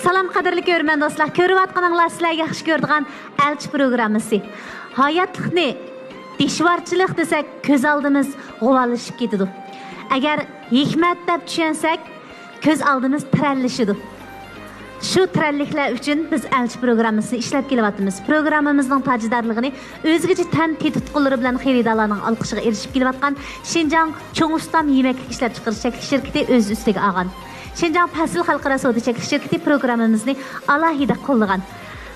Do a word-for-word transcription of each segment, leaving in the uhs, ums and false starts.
سالام، قەدىرلىك كۆرۈرمەن دوستلار، كۆرۈۋاتقىنىڭلار سىلەر ياخشى كۆرىدىغان ئەلچى پروگراممىسى. ھاياتلىقنى دىشۋارچىلىق دېسەك، كۆز ئالدىمىز غۇۋالىشىپ كېتىدۇ. ئەگەر ھېكمەت دەپ چۈشەنسەك، كۆز ئالدىمىز تىرەنلىشىدۇ. شۇ تىرەنلىكلەر ئۈچۈن بىز ئەلچى پروگراممىسىنى ئىشلەپ كېلىۋاتىمىز. پروگراممىمىزنىڭ تاجدارلىقىنى ئۆزگىچە تەم تېتىتقۇلىرى بىلەن خېرىدارلارنىڭ ئالقىشىغا ئېرىشىپ كېلىۋاتقان شىنجاڭ چوڭ ئۇستام يېمەكلىك ئىشلەپچىقىرىش چەكلىك شىركىتى ئۆز ئۈستىگە ئالغان. شىنجاڭ پەسىل خەلقئارا سودا چەكلىك شىركىتى پروگراممىمىزنى ئالاھىدە قوللىغان.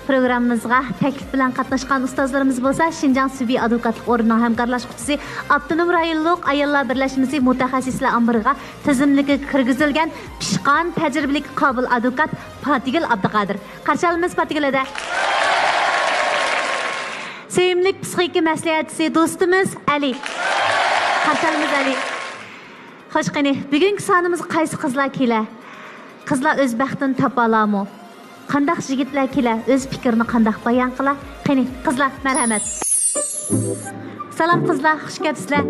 پروگراممىمىزغا تەكلىپ بىلەن قاتناشقان ئۇستازلىرىمىز بولسا، شىنجاڭ سۈبى ئادۋوكاتلىق ئورنىنىڭ ھەمكارلاشقۇچىسى، ئاپتونوم رايونلۇق ئاياللار بىرلەشمىسى مۇتەخەسسىسلەر ئامبىرىغا تىزىملىككە كىرگۈزۈلگەن پىشقان، تەجرىبىلىك، قابىل ئادۋوكات پاتىگۈل ئابدۇقادىر. قارشى ئالىمىز پاتىگۈل ھەدە. سۆيۈملۈك پسىخىكا مەسلىھەتچىسى دوستىمىز ئەلى. قارشى ئالىمىز ئەلى. خوش، قېنى، بۈگۈنكى سانىمىزغا قايسى قىزلار كېلە؟ قىزلار ئۆز بەختىنى تاپالارمۇ؟ قانداق يىگىتلەر كېلە، ئۆز پىكرىنى قانداق بايان قىلا؟ قېنى، قىزلار، مەرھەمەت. سالام قىزلار، خۇش كەپسىلەر.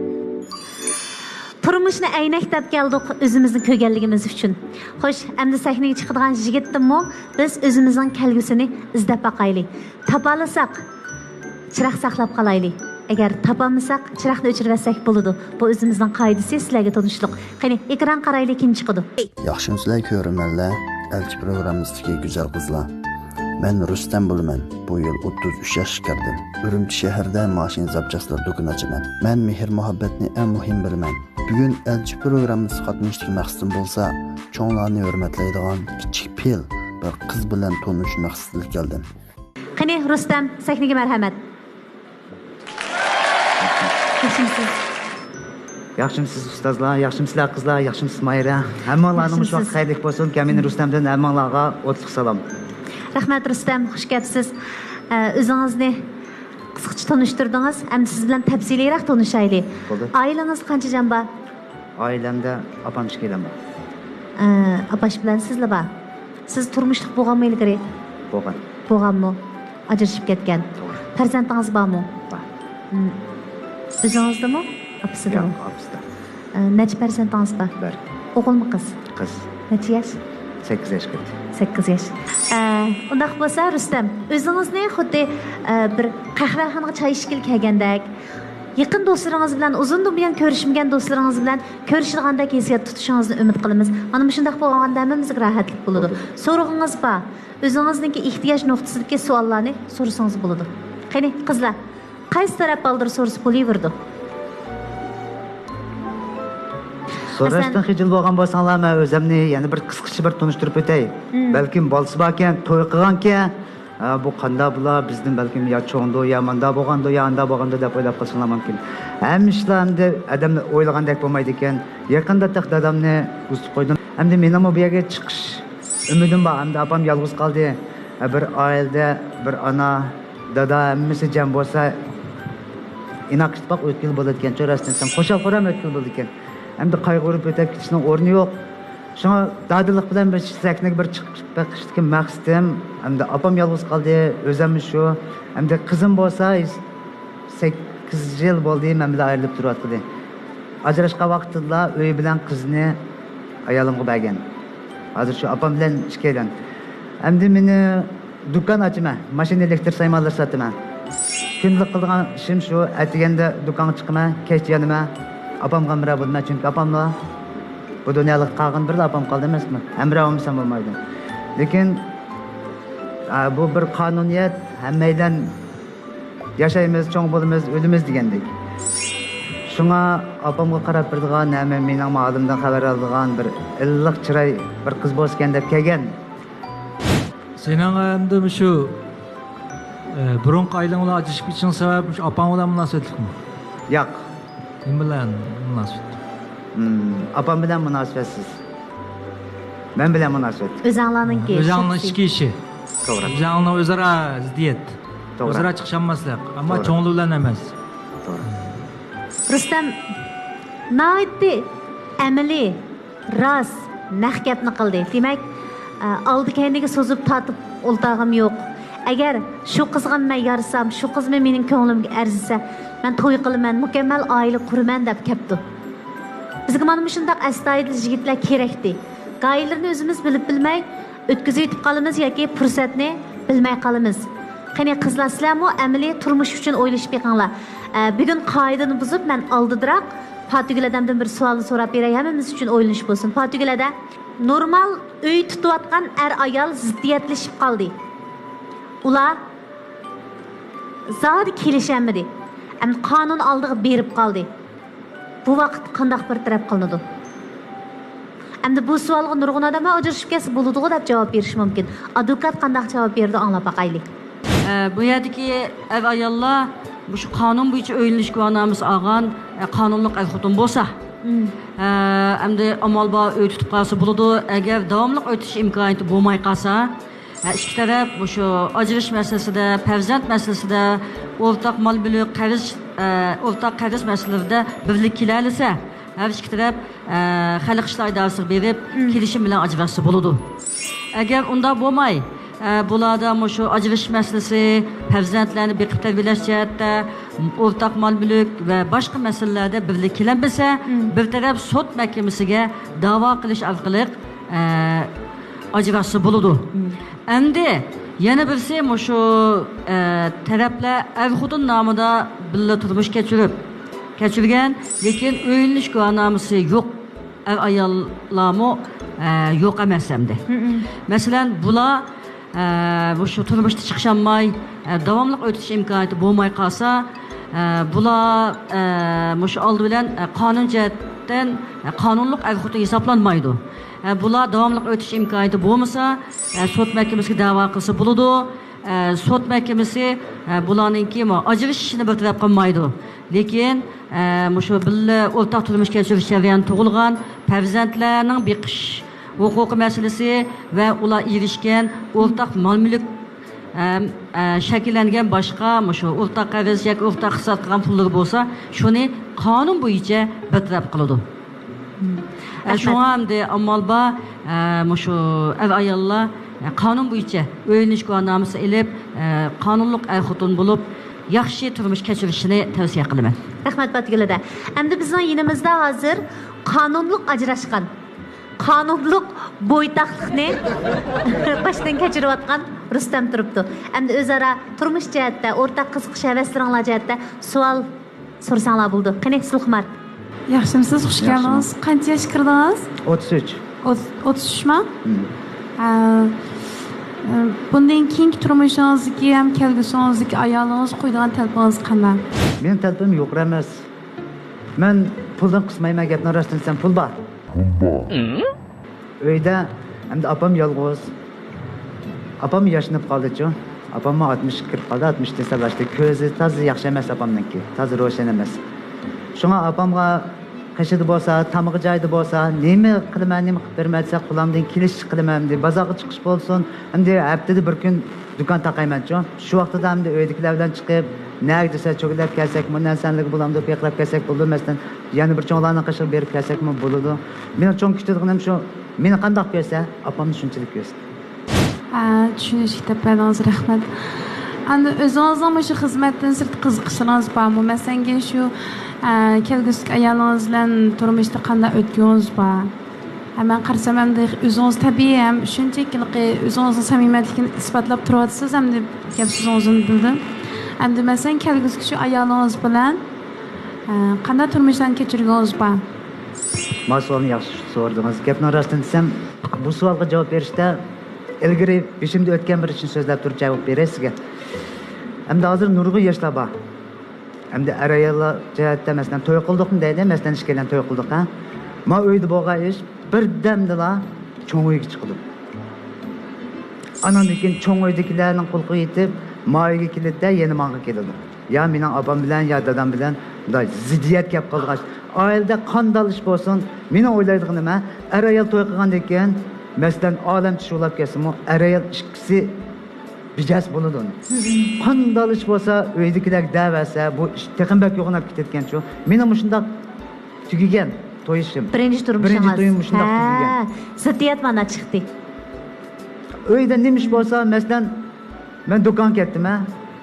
تۇرمۇشنى ئەينەك دەپ كەلدۇق، ئۆزىمىزنى كۆرگەنلىكىمىز ئۈچۈن. خوش، ئەمدى سەھنىگە چىقىدىغان يىگىتتىنمۇ بىز ئۆزىمىزنىڭ كەلگۈسىنى ئىزدەپ باقايلى. تاپالىساق، چىراغ ساقلاپ قالايلى. ئەگەر تاپالمىساق، چىراغنى ئۆچۈرۈۋەتسەك بولىدۇ. بۇ ئۆزىمىزنىڭ قائىدىسى، سىلەرگە تونۇشلۇق. قېنى، ئېكران قارايلى، كىم چىقىدۇ؟ ياخشىمۇسىلەر كۆرۈرمەنلەر؟ ئەلچى پروگراممىسىدىكى گۈزەل قىزلار. مەن رۇستەم بولىمەن. بۇ يىل ئوتتۇز ئۈچ ياشقا كىردىم. ئۈرۈمچى شەھىرىدە ماشىنا زاپچاسلىرى دۇكىنى ئاچىمەن. مەن مېھىر-مۇھەببەتنى ئەڭ مۇھىم بىلىمەن. بۈگۈن ئەلچى پروگراممىسىغا قاتنىشىشتىكى مەقسىتىم بولسا، چوڭلارنى ھۆرمەتلەيدىغان كىچىك پىل بىر قىز بىلەن تونۇشۇش مەقسىتىدە كەلدىم. قېنى، رۇستەم، سەھنىگە مەرھەمەت. ياخشىمۇسىز؟ ياخشىمۇسىز ئۇستازلار، ياخشىمۇسىلەر قىزلار، ياخشىمۇسىز ماھىرە؟ ھەممىڭلارنىڭ مۇشۇ ۋاقىت خەيرلىك بولسۇن. كەمىنە رۇستەمدىن ھەممىڭلارغا ئوتلۇق سالام. رەھمەت رۇستەم، خۇش كەپسىز. ئە، ئۆزىڭىزنى قىسقىچە تونۇشتۇردىڭىز، ئەمدى سىز بىلەن تەپسىلىيرەك تونۇشايلى. بولدى. ئائىلىڭىزدە قانچە جان بار؟ ئائىلەمدە ئاپام ئىككىيلەن بار. ئە، ئاپاش بىلەن سىزلا بار. سىز تۇرمۇشلۇق بولغانمۇ ئىلگىرى؟ بولغان. بولغانمۇ؟ ئاجرىشىپ كەتكەن. توغرا. پەرزەنتىڭىز بارمۇ؟ بار. ئۆزىڭىزدىمۇ؟ ئاپىسىدىمۇ؟ ياق، ئاپىسىدا. ئە، نەچچە پەرزەنتىڭىز بار؟ بىر. ئوغۇلمۇ قىز؟ قىز. نەچچە ياش؟ سەككىز ياش كىردى. سەككىز ياش. ئە، ئۇنداق بولسا، رۇستەم، ئۆزىڭىزنى خۇددى، ئە، بىر قەھۋەخانىغا چاي ئىچكىلى كەلگەندەك، يېقىن دوستلىرىڭىز بىلەن، ئۇزۇندىن بۇيان كۆرۈشمىگەن دوستلىرىڭىز بىلەن كۆرۈشىدىغاندەك ھېسسىيات تۇتۇشىڭىزنى ئۈمىد قىلىمىز. مانا مۇشۇنداق بولغاندا ھەممىمىزگە راھەتلىك بولىدۇ. بولىدۇ. سورىقىڭىز بار. ئۆزىڭىزنىڭكى ئېھتىياج نۇقتىسىدىكى سوئاللارنى سورىسىڭىز بولىدۇ. قېنى، قىزلار، قايسى تەرەپ بالدۇر سورىسا بولۇۋېرىدۇ. سوراشتىن خىجىل بولغان بولساڭلار، مەن ئۆزۈمنى يەنە بىر قىسقىچە بىر تونۇشتۇرۇپ ئۆتەي. مم. بەلكىم بالىسى باركەن، توي قىلغانكەن، ھە، بۇ قانداق بۇلار، بىزدىن بەلكىم يا چوڭدۇ، يا ماندا بولغاندۇ، يا ئاندا بولغاندۇ دەپ ئويلاپ قالساڭلار مۇمكىن. ھەممە ئىشلار ئەمدى ئادەملەر ئويلىغاندەك بولمايدىكەن. يېقىندا تېخى دادامنى ئۇزىتىپ قويدۇم. ئەمدى مېنىڭمۇ بۇ يەرگە چىقىش ئۈمىدىم بار. ئەمدى ئاپام يالغۇز قالدى. بىر ئائىلىدە بىر ئانا، دادا ھەممىسى جەم بولسا، ئىناق ئىتتىپاق ئۆتكىلى بولىدىكەن. راستىنى ئېيتسام، خۇشال-خۇرام ئۆتكىلى بولىدىكەن. ئەمدى قايغۇرۇپ ئۆتۈپ كېتىشنىڭ ئورنى يوق. شۇڭا دادىللىق بىلەن بىر سەھنىگە بىر چىقىپ بېقىشتىكى مەقسىتىم، ئەمدى ئاپام يالغۇز قالدى، ئۆزۈممۇ شۇ. ئەمدى قىزىم بولسا، سەككىز يىل بولدى مەن بىلەن ئايرىلىپ تۇرۇۋاتقىلى. ئاجراشقان ۋاقتىدىلا ئۆي بىلەن قىزنى ئايالىمغا بەرگەن. ھازىر شۇ ئاپام بىلەن ئىككىيلەن. ئەمدى مېنى دۇكان ئاچىمەن، ماشىنا ئېلېكتر سايمانلىرى ساتىمەن. كۈندىلىك قىلىدىغان ئىشىم شۇ، ئەتىگەندە دۇكانغا چىقىمەن، كەچتە يانىمەن. ئاپامغا ھەمراھ بولىمەن، چۈنكى ئاپاملا بۇ دۇنيالىق قالغىنى بىرلا ئاپام قالدى ئەمەسمۇ؟ ھەمراھ بولمىسام بولمايدۇ. لېكىن، ئا، بۇ بىر قانۇنىيەت، ھەممەيلەن ياشايمىز، چوڭ بولىمىز، ئۆلىمىز دېگەندەك. شۇڭا ئاپامغا قاراپ بېرىدىغان، ھەم مېنىڭ ھالىمدىن خەۋەر ئالىدىغان بىر ئىللىق چىراي، بىر قىز بولسىكەن دەپ كەلگەن. سېنىڭ ئەمدى مۇشۇ، ئە، بۇرۇنقى ئائىلەڭ بىلەن ئاجرىشىپ كېتىشىڭ سەۋەب مۇشۇ ئاپاڭ بىلەن مۇناسىۋەتلىكمۇ؟ ياق. نېمە بىلەن مۇناسىۋەتلىك؟ مم، ئاپام بىلەن مۇناسىۋەتسىز. مەن بىلەن مۇناسىۋەتلىك. ئۆزەڭلارنىڭكى ئۆزەڭنىڭ شەخسىي ئىچكى ئىشى. توغرا. ئۆزەڭنىڭ ئۆزئارا زىددىيەت. توغرا. ئۆزئارا چىقىشالماسلىق. ئەمما توغرا. چوڭلار بىلەن ئەمەس. توغرا. رۇستەم، ناھايىتى ئەمەلىي، راست، نەق گەپنى قىلدى. دېمەك، ئە، ئالدى كەينىگە سوزۇپ تارتىپ ئولتۇرغىنىم يوق. ئەگەر شۇ قىزغا مەن يارىسام، شۇ قىزمۇ مېنىڭ كۆڭلۈمگە ئەرزىسە، مەن توي قىلىمەن، مۇكەممەل ئائىلە قۇرىمەن دەپ كەپتۇ. بىزگە مانا مۇشۇنداق ئەستايىدىل يىگىتلەر كېرەكتى. گايىلىرىنى ئۆزىمىز بىلىپ بىلمەي، ئۆتكۈزۈۋېتىپ قالىمىز ياكى پۇرسەتنى بىلمەي قالىمىز. قېنى، قىزلار، سىلەرمۇ ئەمەلىي تۇرمۇش ئۈچۈن ئويلىشىپ بېقىڭلار. ئە، بۈگۈن قائىدىنى بۇزۇپ، مەن ئالدىدىراق پاتىگۈل ھەدەمدىن بىر سوئالنى سوراپ بېرەي، ھەممىمىز ئۈچۈن ئويلىنىش بولسۇن. پاتىگۈل ھەدە، نورمال ئۆي تۇتۇۋاتقان ئەر-ئايال زىددىيەتلىشىپ قالدى. ئۇلار زادى كېلىشەلمىدى. ئەمدى قانۇن ئالدىغا بېرىپ قالدى. بۇ ۋاقىت قانداق بىر تەرەپ قىلىنىدۇ؟ ئەمدى بۇ سوئالغا نۇرغۇن ئادەملەر ئاجرىشىپ كەتسە بولىدىغۇ دەپ جاۋاب بېرىشى مۇمكىن. ئادۋوكات قانداق جاۋاب بېرىدۇ، ئاڭلاپ باقايلى. ئە، بۇ يەردىكى ئەر-ئاياللار مۇشۇ قانۇن بويىچە ئۆيلىنىش گۇۋاھنامىسى ئالغان، ئە، قانۇنلۇق ئەر-خوتۇن بولسا، مم. ئە، ئەمدى ئامال بار ئۆي تۇتۇپ قالسا بولىدۇ. ئەگەر داۋاملىق ئۆي تۇتۇش ئىمكانىيىتى بولماي قالسا، ھە، ئىككى تەرەپ مۇشۇ ئاجرىشىش مەسىلىسىدە، پەرزەنت مەسىلىسىدە، ئورتاق مال-مۈلۈك، قەرز، ئە، ئورتاق قەرز مەسىلىلىرىدە بىرلىككە كېلەلىسە، ھەر ئىككى تەرەپ، ئە، خەلق ئىشلار ئىدارىسىغا بېرىپ، مم. كېلىشىم بىلەن ئاجراشسا بولىدۇ. ئەگەر ئۇنداق بولماي، ئە، بۇلاردا مۇشۇ ئاجرىشىش مەسىلىسى، پەرزەنتلەرنى بېقىپ تەربىيەلەش جەھەتتە، ئورتاق مال-مۈلۈك ۋە باشقا مەسىلىلەردە بىرلىككە كېلەلمىسە، مم. بىر تەرەپ سوت مەھكىمىسىگە داۋا قىلىش ئارقىلىق، ئە، ئاجراشسا بولىدۇ. مم. ئەمدى يەنە بىرسى مۇشۇ، ئە، تەرەپلەر ئەر-خوتۇن نامىدا بىللە تۇرمۇش كەچۈرۈپ، كەچۈرگەن، لېكىن ئۆيلىنىش گۇۋاھنامىسى يوق ئەر-ئاياللارمۇ، ئە، يوق ئەمەس ئەمدى. مم. مەسىلەن، بۇلار، ئە، مۇشۇ تۇرمۇشتا چىقىشالماي، ئە، داۋاملىق ئۆتۈش ئىمكانىيىتى بولماي قالسا، ئە، بۇلار، ئە، مۇشۇ ئالدى بىلەن، ئە، قانۇن جەھەتتىن، ئە، قانۇنلۇق ئەر-خوتۇن ھېسابلانمايدۇ. ئە، بۇلار داۋاملىق ئۆتۈش ئىمكانىيىتى بولمىسا، ئە، سوت مەھكىمىسىگە دەۋا قىلسا بولىدۇ. ئە، سوت مەھكىمىسى، ئە، بۇلارنىڭكى مۇ-، ئاجرىشىشىنى بىر تەرەپ قىلمايدۇ. لېكىن، ئە، مۇشۇ بىللە ئورتاق تۇرمۇش كەچۈرۈش جەريانىدا تۇغۇلغان پەرزەنتلەرنىڭ بېقىش ھوقۇقى مەسىلىسى ۋە ئۇلار ئېرىشكەن ئورتاق مال-مۈلۈك ھەم، ئە، شەكىللەنگەن باشقا مۇشۇ ئورتاق قەرز ياكى ئورتاق ئىقتىساد قىلغان پۇللىرى بولسا، شۇنى قانۇن بويىچە بىر تەرەپ قىلىدۇ. مم. ئە، رەھمەت. شۇڭا ئەمدى ئامال بار، ئە، مۇشۇ ئەر-ئاياللار، ئە، قانۇن بويىچە ئۆيلىنىش گۇۋاھنامىسى ئېلىپ، ئە، قانۇنلۇق ئەر-خوتۇن بولۇپ، ياخشى تۇرمۇش كەچۈرۈشىنى تەۋسىيە قىلىمەن. رەھمەت، پاتىگۈل ھەدە. ئەمدى بىزنىڭ يېنىمىزدا ھازىر قانۇنلۇق ئاجراشقان، قانۇنلۇق بويتاقلىقنى باشتىن كەچۈرۈۋاتقان رۇستەم تۇرۇپتۇ. ئەمدى ئۆزئارا تۇرمۇش جەھەتتە، ئورتاق قىزىقىش ھەۋەسلىرىڭلار جەھەتتە سوئال سورىساڭلار بولىدۇ. قېنى، سىلخۇمار. ياخشىمسىز؟ خۇش ياخشىمەن. كەلدىڭىز. قانچە ياشقا كىردىڭىز؟ ئوتتۇز ئۈچ. ئوت-، ئوتتۇز ئۈچ ما؟ مم. ئە، ئە، بۇندىن كېيىنكى تۇرمۇشىڭىزدىكى ھەم كەلگۈسىڭىزدىكى ئايالىڭىزغا قويىدىغان تەلىپىڭىز قانداق؟ مېنىڭ تەلىپىم يۇقىرى ئەمەس. مەن پۇلدىن قىسمايمەن، گەپنىڭ راستىنى دېسەم، پۇل بار. پۇل بار. ئۆيدە ئەمدى ئاپام يالغۇز. ئاپام ياشىنىپ قالدىچۇ. ئاپاممۇ ئاتمىشقا كىرىپ قالدى، ئاتمىشتىن سەل ئاشتى. كۆزى تازا ياخشى ئەمەس ئاپامنىڭكى، تازا روشەن ئەمەس. شۇڭا ئاپامغا قېشىدا بولسا، تامىقى جايىدا بولسا، نېمە قىلىمەن، نېمە قىلىپ بېرىمەن دېسە، قۇلامدىن كېلىشىچە قىلىمەن ئەمدى. بازارغا چىقىش بولسۇن، ئەمدى ھەپتىدە بىر كۈن دۇكان تاقايمەنچۇ. شۇ ۋاقتىدا ئەمدى ئۆيدىكىلەر بىلەن چىقىپ، نەگە دېسە، چۆگىلەپ كەلسەكمۇ، نەرسەنلىككە بولامدۇ، پېقىراپ كەلسەك بولىدۇ. مەسىلەن، يەنە بىر چوڭلارنىڭ قېشىغا بېرىپ كەلسەكمۇ بولىدۇ. مېنىڭ چوڭ كۈتىدىغىنىم شۇ، مېنى قانداق كۆرسە، ئاپامنى شۇنچىلىك كۆرسۇن. ھە، چۈشىنىشلىك دەپ بەردىڭىز، رەھمەت. ئەمدى ئۆزىڭىزنىڭ مۇشۇ خىزمەتتىن سىرت قىزىقىشلىرىڭىز بارمۇ؟ مەسىلەن، شۇ، ئە، كەلگۈسىدىكى ئايالىڭىز بىلەن تۇرمۇشتا قانداق ئۆتكۈڭىز بار؟ ھە، مەن قارىسام، ئەمدى ئۆزىڭىز تەبىئىي ھەم شۇنچىلىك ھېلىقى ئۆزىڭىزنىڭ سەمىمىيەتلىكىنى ئىسپاتلاپ تۇرۇۋاتىسىز، ئەمدى گەپ سۆزىڭىزدىن بىلدىم. ئەمدى مەسىلەن، كەلگۈسىدىكى شۇ ئايالىڭىز بىلەن، ئە، قانداق تۇرمۇشلارنى كەچۈرگۈڭىز بار؟ ما سوئالنى ياخشى سورىدىڭىز. گەپنىڭ راستىنى دېسەم، بۇ سوئالغا جاۋاب بېرىشتە ئىلگىرى بېشىمدا ئۆتكەن بىر ئىشنى سۆزلەپ تۇرۇپ جاۋاب بېرەي سىزگە. ئەمدى ھازىر نۇرغۇن ياشلار بار. ئەمدى ئەر-ئاياللار جەھەتتە، مەسىلەن، توي قىلدۇقمۇ دەيلى، مەسىلەن، ئىككىيلەن توي قىلدۇق، ھە؟ ما ئۆيدە بولغان ئىش بىردەمدىلا چوڭ ئۆيگە چىقىدۇ. ئاناندىن كېيىن چوڭ ئۆيدىكىلەرنىڭ قۇلىقىغا يېتىپ، ما ئۆيگە كېلىدۇ-دە، يەنە ماڭا كېلىدۇ. يا مېنىڭ ئاپام بىلەن، يا دادام بىلەن مۇنداق زىددىيەت كەپ قالىدىغان ئىش. ئائىلىدە قانداق ئىش بولسۇن، مېنىڭ ئويلايدىغىنىم، ھە، ئەر-ئايال توي قىلغاندىن كېيىن، مەسىلەن، ئالەم چۈش ئۇلاپ كەتسىمۇ، ئەر-ئايال ئىككىسى بىجەس بولىدۇ. قانداق ئىش بولسا، ئۆيدىكىلەرگە دەۋەرسە، بۇ ئىش تېخىمۇ بەك يوغىناپ كېتىدىكەنچۇ. مېنىڭ مۇشۇنداق تۈگىگەن توي ئىشىم. بىرىنچى تۇرمۇشىڭىز. بىرىنچى تويۇم مۇشۇنداق ھە، تۈگىگەن. زىددىيەت مانا چىقتى. ئۆيدە نېمە ئىش بولسا، مەسىلەن، مەن دۇكان كەتتىم، ھە.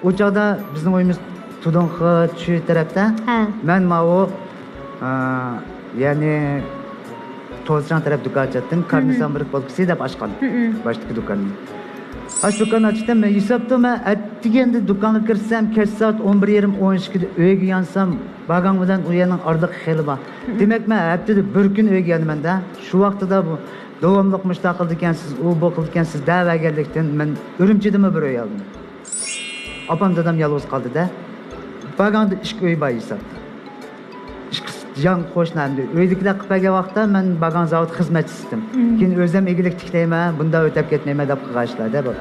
ئۇ چاغدا بىزنىڭ ئۆيىمىز تۇدۇڭخې چۈ تەرەپتە. ھە. مەن ماۋۇ، ئا، يەنى توزچاڭ تەرەپ دۇكان ئاچاتتىم. كارنى سامبىرىك بولكىسى دەپ ئاچقان. باشتىكى دۇكاننى. ئاش دۇكان ئاچتىم. مەن ھېسابتا مەن ئەتىگەندە دۇكانغا كىرسەم، كەچ سائەت ئون بىر يېرىم، ئون ئىككىدە ئۆيگە يانسام، بارغان بىلەن ئۇ يەرنىڭ ئارىلىقى خېلى بار. دېمەك، مەن ھەپتىدە بىر كۈن ئۆيگە يانىمەن-دە. شۇ ۋاقتىدا بۇ داۋاملىق مۇشۇنداق قىلىدىكەنسىز، ئۇ بۇ قىلىدىكەنسىز دەۋەرگەنلىكتىن، مەن ئۈرۈمچىدىمۇ بىر ئۆي ئالدىم. ئاپام دادام يالغۇز قالدى-دە. بارغاندا ئىككى ئۆي بار ھېسابتا. ئىككىسى جان قوشنا ئەمدى. ئۆيدىكىلەر قىلىپ بەرگەن ۋاقىتتا مەن بارغان زاۋۇت خىزمەتچىسى ئىدىم. كېيىن ئۆزۈم ئىگىلىك تىكلەيمەن، بۇنداق ئۆتەپ كەتمەيمەن دەپ قىلغان ئىشلار-دە بۇ.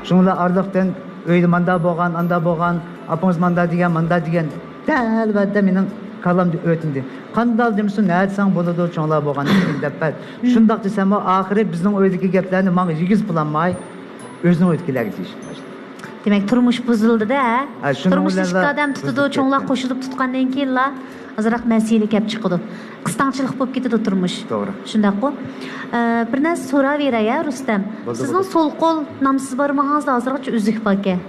شۇنىڭ بىلەن ئارىلىقتىن ئۆيدە ماندا بولغان، ئاندا بولغان، ئاپىڭىز ماندا دېگەن، ماندا دېگەن. دەل ۋەددە مېنىڭ كاللامدا ئۆتۈندى. قانداق دېمىسۇن، نە دېسەڭ بولىدۇ، چوڭلار بولغاندىن كېيىن دەپ بەر. شۇنداق دېسەممۇ، ئاخىرى بىزنىڭ ئۆيدىكى گەپلەرنى ماڭا يېگۈزۈپ بولالماي، ئۆزىنىڭ ئۆيدىكىلەرگە دېيىشكە باشلىدى. دېمەك، تۇرمۇش بۇزۇلدى-دە، ھە؟ ھە، شۇنىڭ تۇرمۇشنى بىلەنلا ئىككى ئادەم تۇتىدۇ، بۇزۇلۇپ چوڭلار كەتتى. قوشۇلۇپ تۇتقاندىن كېيىنلا ئازراق مەسىلە كەپ چىقىدۇ. قىستاڭچىلىق بولۇپ كېتىدۇ تۇرمۇش. توغرا. شۇنداققۇ؟ ئە، بىر نەرسە سوراۋېرەي ھە، رۇستەم. بولدى، سىزنىڭ بولدى. سول قول نامسىز بارمىقىڭىزدا ئازراقچە ئۈزۈك باركەن.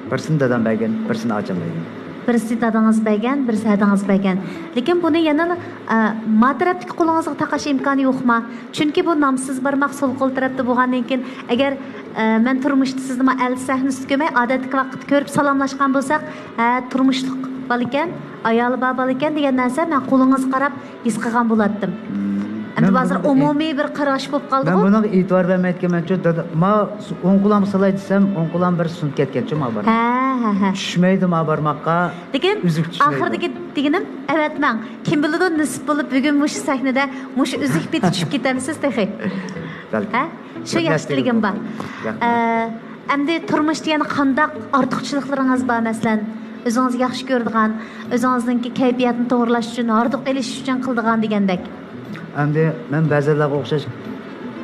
بىرسىنى دادام بەرگەن، بىرسىنى ئاچام بەرگەن. بىرسى دادىڭىز بەرگەن، بىرسى ھەدىڭىز بەرگەن. لېكىن بۇنى يەنىلا، ئە، ما تەرەپتىكى قولىڭىزغا تاقاش ئىمكانى يوقما؟ چۈنكى بۇ نامسىز بارماق سول قول تەرەپتە بولغاندىن كېيىن، ئەگەر، ئە، مەن تۇرمۇشتا سىزنى ما ئەل سەھنىسىدە كۆرمەي، ئادەتتىكى ۋاقىتتا كۆرۈپ سالاملاشقان بولساق، ھە، تۇرمۇشلۇق بالىكەن، ئايالى بار بالىكەن دېگەن نەرسە مەن قولىڭىزغا قاراپ ھېس قىلغان بولاتتىم. ئەمدى مەن ھازىر بۇنىڭغا ئومۇمىي بىر قاراش بولۇپ مەن قالدىغۇ. بۇنىڭغا ئېتىبار بەرمەيدىكەنمەنچۇ، دادا، ما ئوڭ قولۇمغا سالاي دېسەم، ئوڭ قولۇم بىر سۇنۇپ كەتكەنچۇ، ما بار. ھە، ھە، ھە. چۈشمەيدۇ ما بارماققا. لېكىن ئۈزۈك چۈشمەيدۇ. ئاخىرىدىكى دېگىنىم، ئەۋەتمەڭ. كىم بىلىدۇ، نېسىپ بولۇپ بۈگۈن مۇشۇ سەھنىدە مۇشۇ ئۈزۈك پېتى چۈشۈپ كېتەمسىز تېخى. بەلكىم. ھە؟ شۇ ياخشى تىلىكىم بار. رەھمەت. ئە، ئەمدى تۇرمۇشتا يەنە قانداق ئارتۇقچىلىقلىرىڭىز بار، مەسىلەن، ئۆزىڭىز ياخشى كۆرىدىغان، ئۆزىڭىزنىڭكى كەيپىياتنى توغرىلاش ئۈچۈن، ھاردۇق ئېلىش ئۈچۈن قىلىدىغان دېگەندەك؟ ئەمدى مەن بەزىلەرگە ئوخشاش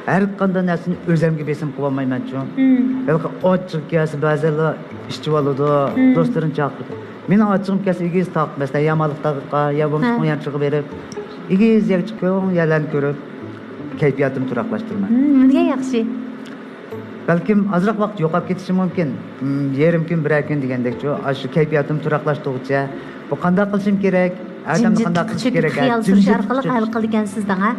ھەر قانداق نەرسىنى ئۆزەمگە بېسىم قىلالمايمەنچۇ. ھېلىقى ئاچچىقى كەلسە بەزىلەر ئىچىۋالىدۇ، دوستلىرىنى چاقىرىدۇ. مېنىڭ ئاچچىقىم كەلسە ئېگىز تاغقا، مەسىلەن، يامانلىق تاغقا يا بولمىسا قۇڭيانچىغا بېرىپ، ئېگىز يەرگە چىقىپ، يەرلەرنى كۆرۈپ، كەيپىياتىمنى تۇراقلاشتۇرىمەن. نېمىگە ياخشى؟ بەلكىم ئازراق ۋاقىت يوقاپ كېتىشى مۇمكىن. يېرىم كۈن، بىرەر كۈن دېگەندەكچۇ. ئاشۇ كەيپىياتىمنى تۇراقلاشتۇرغۇچە بۇ قانداق قىلىشىم كېرەك؟ ئادەمنى قانداق قىلىش كېرەك؟ خىيال سۈرۈش ئارقىلىق ھەل قىلىدىكەنسىز دەڭ، ھە؟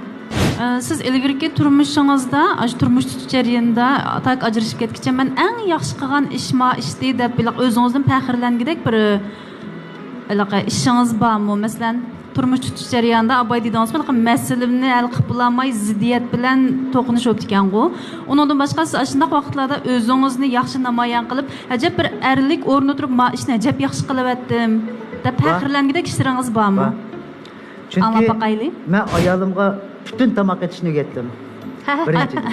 ئە، سىز ئىلگىرىكى تۇرمۇشىڭىزدا، ئاشۇ تۇرمۇش تۇتۇش جەريانىدا، تاكى ئاجرىشىپ كەتكۈچە، مەن ئەڭ ياخشى قىلغان ئىش ما ئىشتى دەپ، بىر ئۆزىڭىزدىن پەخىرلەنگۈدەك بىر، ھېلىقى ئىشىڭىز بارمۇ؟ مەسىلەن، تۇرمۇش تۇتۇش جەريانىدا ئاباي دېدىڭىزمۇ، ھېلىقى مەسىلىنى ھەل قىلىپ بولالماي، زىددىيەت بىلەن توقۇنۇش بوپتىكەنغۇ. ئۇنىڭدىن باشقا، سىز ئاشۇنداق ۋاقىتلاردا ئۆزىڭىزنى ياخشى نامايان قىلىپ، ئەجەب بىر ئەرلىك ئورنىدا تۇرۇپ، ما ئىشنى ئەجەب ياخشى قىلىۋەتتىم دەپ پەخىرلەنگۈدەك ئىشلىرىڭىز بارمۇ؟ بار. چۈنكى ئاڭلاپ باقايلى. مەن ئايالىمغا پۈتۈن تاماق ئېتىشنى ئۆگەتتىم. بىرىنچىدىن.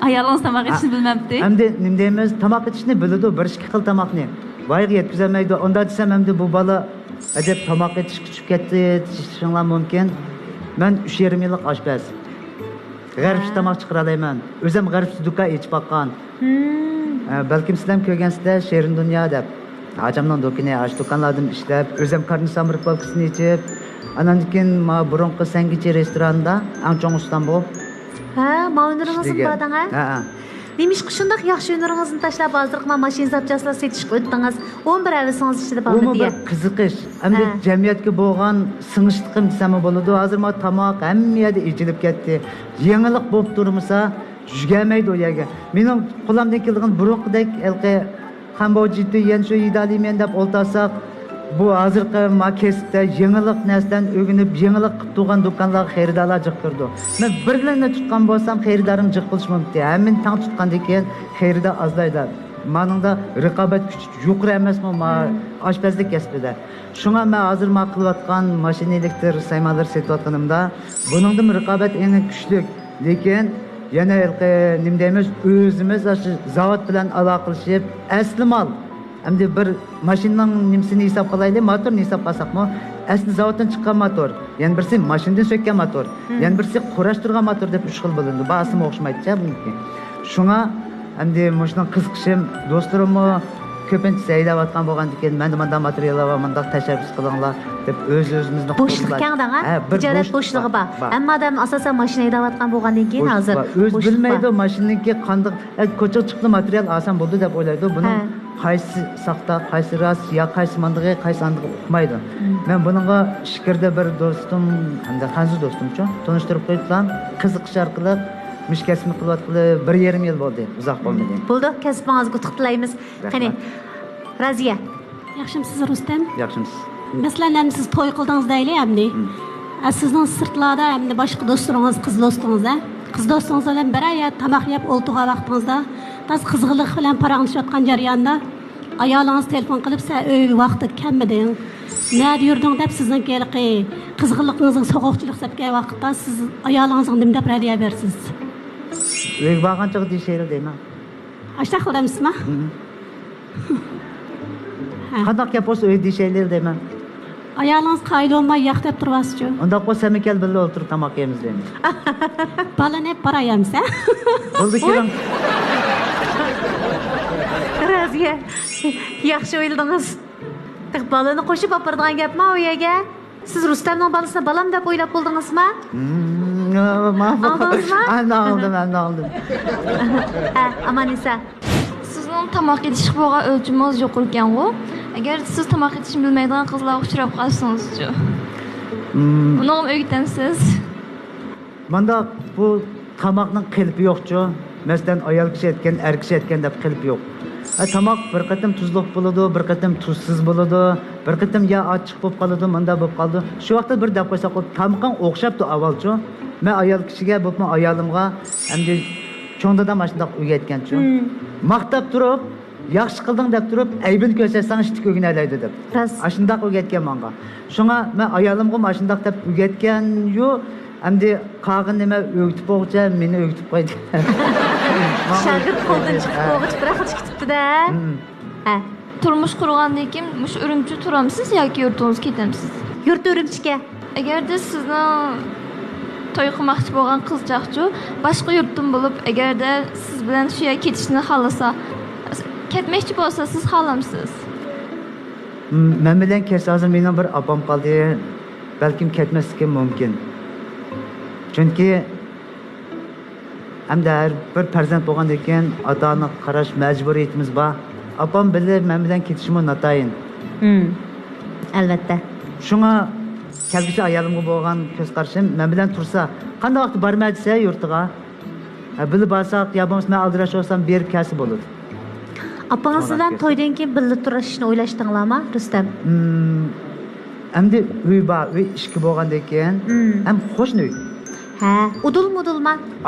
ئايالىڭىز تاماق ئېتىشنى بىلمەپتۇ؟ ئەمدى نېمە دەيمىز، تاماق ئېتىشنى بىلىدۇ، بىر ئىككى خىل تاماقنى. ۋايىغا يەتكۈزەلمەيدۇ. ئۇنداق دېسەم، ئەمدى بۇ بالا ئەجەب تاماق ئېتىشكە چۈشۈپ كەتتى دېيىشىڭلار مۇمكىن. مەن ئۈچ يېرىم يىللىق ئاشپەز. غەربچە تاماق چىقىرالايمەن. ئۆزۈم غەربچە دۇكان ئېچىپ باققان. ئە، بەلكىم سىلەرمۇ كۆرگەنسىلەر، شېرىن دۇنيا دەپ. ھاجامنىڭ دۇكىنى، ئاشۇ دۇكانلاردىن ئىشلەپ، ئۆزۈم كارنىسامرىك بانكىسىنى ئېچىپ، ئاناندىن كېيىن ما بۇرۇنقى سەنگىچى رېستورانىدا ئەڭ چوڭ ئۇستام بولۇپ ھە، ما ھۈنىرىڭىزمۇ ئىشلىگەن. بار دەڭ، ھە؟ ھە، ھە. نېمىشقا شۇنداق ياخشى ھۈنىرىڭىزنى تاشلاپ، ھازىرقى ما ماشىنا زاپچاسلار سېتىشقا ئۆتتىڭىز؟ ئون بىر ھەۋىسىڭىز ئىچىدە بارمىدى؟ بۇمۇ بىر قىزىقىش. ئەمدى ھە. جەمئىيەتكە بولغان سىڭىشلىقىم دېسەممۇ بولىدۇ. ھازىر ما تاماق ھەممە يەردە ئېچىلىپ كەتتى. يېڭىلىق بولۇپ تۇرمىسا، يۈگەلمەيدۇ ئۇ يەرگە. مېنىڭ قولۇمدىن كېلىدىغان بۇرۇنقىدەك ھېلىقى خەنباۋجىتى يەنشۇ يىدالىمەن دەپ ئولتۇرساق، بۇ ھازىرقى ما كەسىپتە يېڭىلىق نەرسىلەرنى ئۆگىنىپ، يېڭىلىق قىلىپ تۇرغان دۇكانلارغا خېرىدارلار جىق كىرىدۇ. مەن بىرلىنى تۇتقان بولسام، خېرىدارىم جىق بولۇشى مۇمكىن. ھەممىنى تەڭ تۇتقاندىن كېيىن خېرىدار ئازلايدۇ. مانىڭدا رىقابەت كۈچى يۇقىرى ئەمەسمۇ؟ ما ئاشپەزلىك كەسپىدە. شۇڭا مەن ھازىر ما قىلىۋاتقان ماشىنا ئېلېكتر سايمانلىرى سېتىۋاتقىنىمدا، بۇنىڭدىمۇ رىقابەت ئېڭى كۈچلۈك. لېكىن يەنە ھېلىقى نېمە دەيمىز، ئۆزىمىز ئاشۇ زاۋۇت بىلەن ئالاقىلىشىپ، ئەسلى مال. ئەمدى بىر ماشىنىنىڭ نېمىسىنى ھېسابقا ئالايلى، موتورىنى ھېسابقا ئالساقمۇ، ئەسلى زاۋۇتتىن چىققان موتور، يەنە بىرسى ماشىنىدىن سۆككەن موتور، يەنە بىرسى قۇراشتۇرغان موتور دەپ ئۈچ خىل بولىدۇ. بارسىمۇ ئوخشىمايدۇچە بۇنىڭكى. شۇڭا ئەمدى مۇشۇنىڭ قىزىقىشىم، دوستلىرىممۇ كۆپىنچىسى ھەيدەۋاتقان بولغاندىكىن، مەندە مۇنداق ماتېرىياللار بار، مۇنداق تەشەببۇس قىلىڭلار دەپ ئۆز-ئۆزىمىزنى بوشلۇق كەڭ دەڭ، ھە؟ ھە، بىر تىجارەت بوشلۇق بوشلۇقى بار. بار. ھەممە ئادەم ئاساسەن ماشىنا ھەيدەۋاتقان بولغاندىن كېيىن بوشلۇق ھازىر بار. ئۆزى بىلمەيدۇ ماشىنىنىڭكى قانداق، ئە، كوچىغا چىقتى ماتېرىيال ئالسام بولدى دەپ ئويلايدۇ. بۇنىڭ ھە. قايسى ساختا، قايسى راست، يا قايسى ماندىغى، قايسى ئاندىغى ئۇقمايدۇ. مەن بۇنىڭغا ئىچكىرىدە بىر دوستۇم، ھەمدە خەنزۇ دوستۇمچۇ، تونۇشتۇرۇپ قويۇپلا، قىزىقىش ئارقىلىق مۇشۇ كەسىپنى قىلىۋاتقىلى بىر يېرىم يىل بولدى، ئۇزاق بولمىدى. بولدى، كەسپىڭىزگە ئۇتۇق تىلەيمىز. رەھمەت. قېنى، رازىيە. ياخشىمۇسىز، رۇستەم؟ ياخشىمىز. مەسىلەن، ئەمدى سىز توي قىلدىڭىز دەيلى ئەمدى. ئە، سىزنىڭ سىرتلاردا ئەمدى باشقا دوستلىرىڭىز، قىز دوستىڭىز، ھە؟ قىز دوستىڭىز بىلەن بىرەر يەردە تاماق يەپ ئولتۇرغان ۋاقتىڭىزدا، تازا قىزغىنلىق بىلەن پاراڭلىشىۋاتقان جەرياندا، ئايالىڭىز تېلېفون قىلىپ، «سەن ئۆيگە ۋاقتىدا كەلمىدىڭ، نەدە يۈردۈڭ؟» دەپ، سىزنىڭكى ھېلىقى قىزغىنلىقىڭىزغا سوغۇقچىلىق سەپكەن ۋاقىتتا، سىز ئايالىڭىزغا نېمە دەپ رەددىيە بېرىسىز؟ «ئۆيگە بارغان چاغدا دېيىشەيلى» دەيمەن. ئاشۇنداق قىلىمسىزما؟ ھە. قانداق گەپ بولسا ئۆيدە دېيىشەيلى دەيمەن. ئايالىڭىز قايىل بولماي ياق دەپ تۇرۇۋاتسىچۇ؟ ئۇنداق بولسا سەنمۇ كەل، بىللە ئولتۇرۇپ تاماق يەيمىز دەيمەن. بالىنى ئېلىپ بارايمىسەن؟ بولدى، كېلىڭ. رازىيە، ياخشى ئويلىدىڭىز. بالىنى قوشۇپ ئاپىرىدىغان گەپما ئۇ يەرگە؟ سىز رۇستەمنىڭ بالىسىنى بالام دەپ ئويلاپ بولدىڭىزما؟ مم، ماقۇل. ئاڭلىدىڭىزما؟ ئەمدى ئاڭلىدىم، ئەمدى ئاڭلىدىم. ھە، ئاماننىسا. سىزنىڭ تاماق ئېتىشقا بولغان ئۆلچىمىڭىز يۇقىرىكەنغۇ؟ ئەگەر سىز تاماق ئېتىشنى بىلمەيدىغان قىزلارغا ئۇچراپ قالسىڭىزچۇ؟ مم. ئۇنىڭغىمۇ ئۆگىتەمسىز؟ مانداق، بۇ تاماقنىڭ قېلىپى يوقچۇ. مەسىلەن، ئايال كىشى ئېتكەن، ئەر كىشى ئېتكەن دەپ قېلىپى يوق. ئە، تاماق بىر قېتىم تۇزلۇق بولىدۇ، بىر قېتىم تۇزسىز بولىدۇ، بىر قېتىم يا ئاچچىق بولۇپ قالىدۇ، مۇنداق بولۇپ قالىدۇ. شۇ ۋاقىتتا بىر دەپ قويساق، «ئۇ تامىقىڭ ئوخشاپتۇ ئاۋۋالچۇ.» مەن ئايال كىشىگە، بولۇپمۇ ئايالىمغا، ئەمدى چوڭ دادام ئاشۇنداق ئۆگەتكەنچۇ. ماختاپ تۇرۇپ، «ياخشى قىلدىڭ» دەپ تۇرۇپ، ئەيىبىنى كۆرسەتسەڭ، ئىتتىك ئۆگىنەلەيدۇ دەپ. راست. ئاشۇنداق ئۆگەتكەن ماڭا. شۇڭا مەن ئايالىمغىمۇ ئاشۇنداق دەپ ئۆگەتكەنيۇ، ئەمدى قالغىنىنى مەن ئۆگىتىپ بولغۇچە مېنى ئۆگىتىپ قويدى. شاگىرت قولدىن چىقىپ بولغۇچە بىر خىل كېتىپتۇ-دە. ھە. تۇرمۇش قۇرغاندىن كېيىن مۇشۇ ئۈرۈمچىدە تۇرامسىز ياكى يۇرتىڭىزغا كېتەمسىز؟ يۇرت ئۈرۈمچىگە. ئەگەردە سىزنىڭ توي قىلماقچى بولغان قىزچاقچۇ باشقا يۇرتتىن بولۇپ، ئەگەردە سىز بىلەن شۇ يەرگە كېتىشنى خالىسا، كەتمەكچى بولسا، سىز خالامسىز؟ مەن بىلەن كەتسە، ھازىر مېنىڭ بىر ئاپام قالدى، بەلكىم كەتمەسلىكىم مۇمكىن. چۈنكى ئەمدى ھەر بىر پەرزەنت بولغاندىن كېيىن ئاتا-ئانىغا قاراش مەجبۇرىيىتىمىز بار. ئاپام بىللە مەن بىلەن كېتىشىمۇ ناتايىن. ئەلۋەتتە. شۇڭا كەلگۈسى ئايالىمغا بولغان كۆز قارىشىم، مەن بىلەن تۇرسا، قانداق ۋاقىتتا بارىمەن دېسە يۇرتىغا، ھە، بىللە بارساق يا بولمىسا مەن ئالدىراش بولسام بېرىپ كەلسە بولىدۇ. ئاپىڭىز بىلەن تويدىن كېيىن بىللە تۇرۇشنى ئويلاشتىڭلارما، رۇستەم؟ ئەمدى ئۆي بار، ئۆي ئىككى بولغاندىن كېيىن ھەم قوشنا ئۆي. ھە، ئۇدۇل مۇدۇلما؟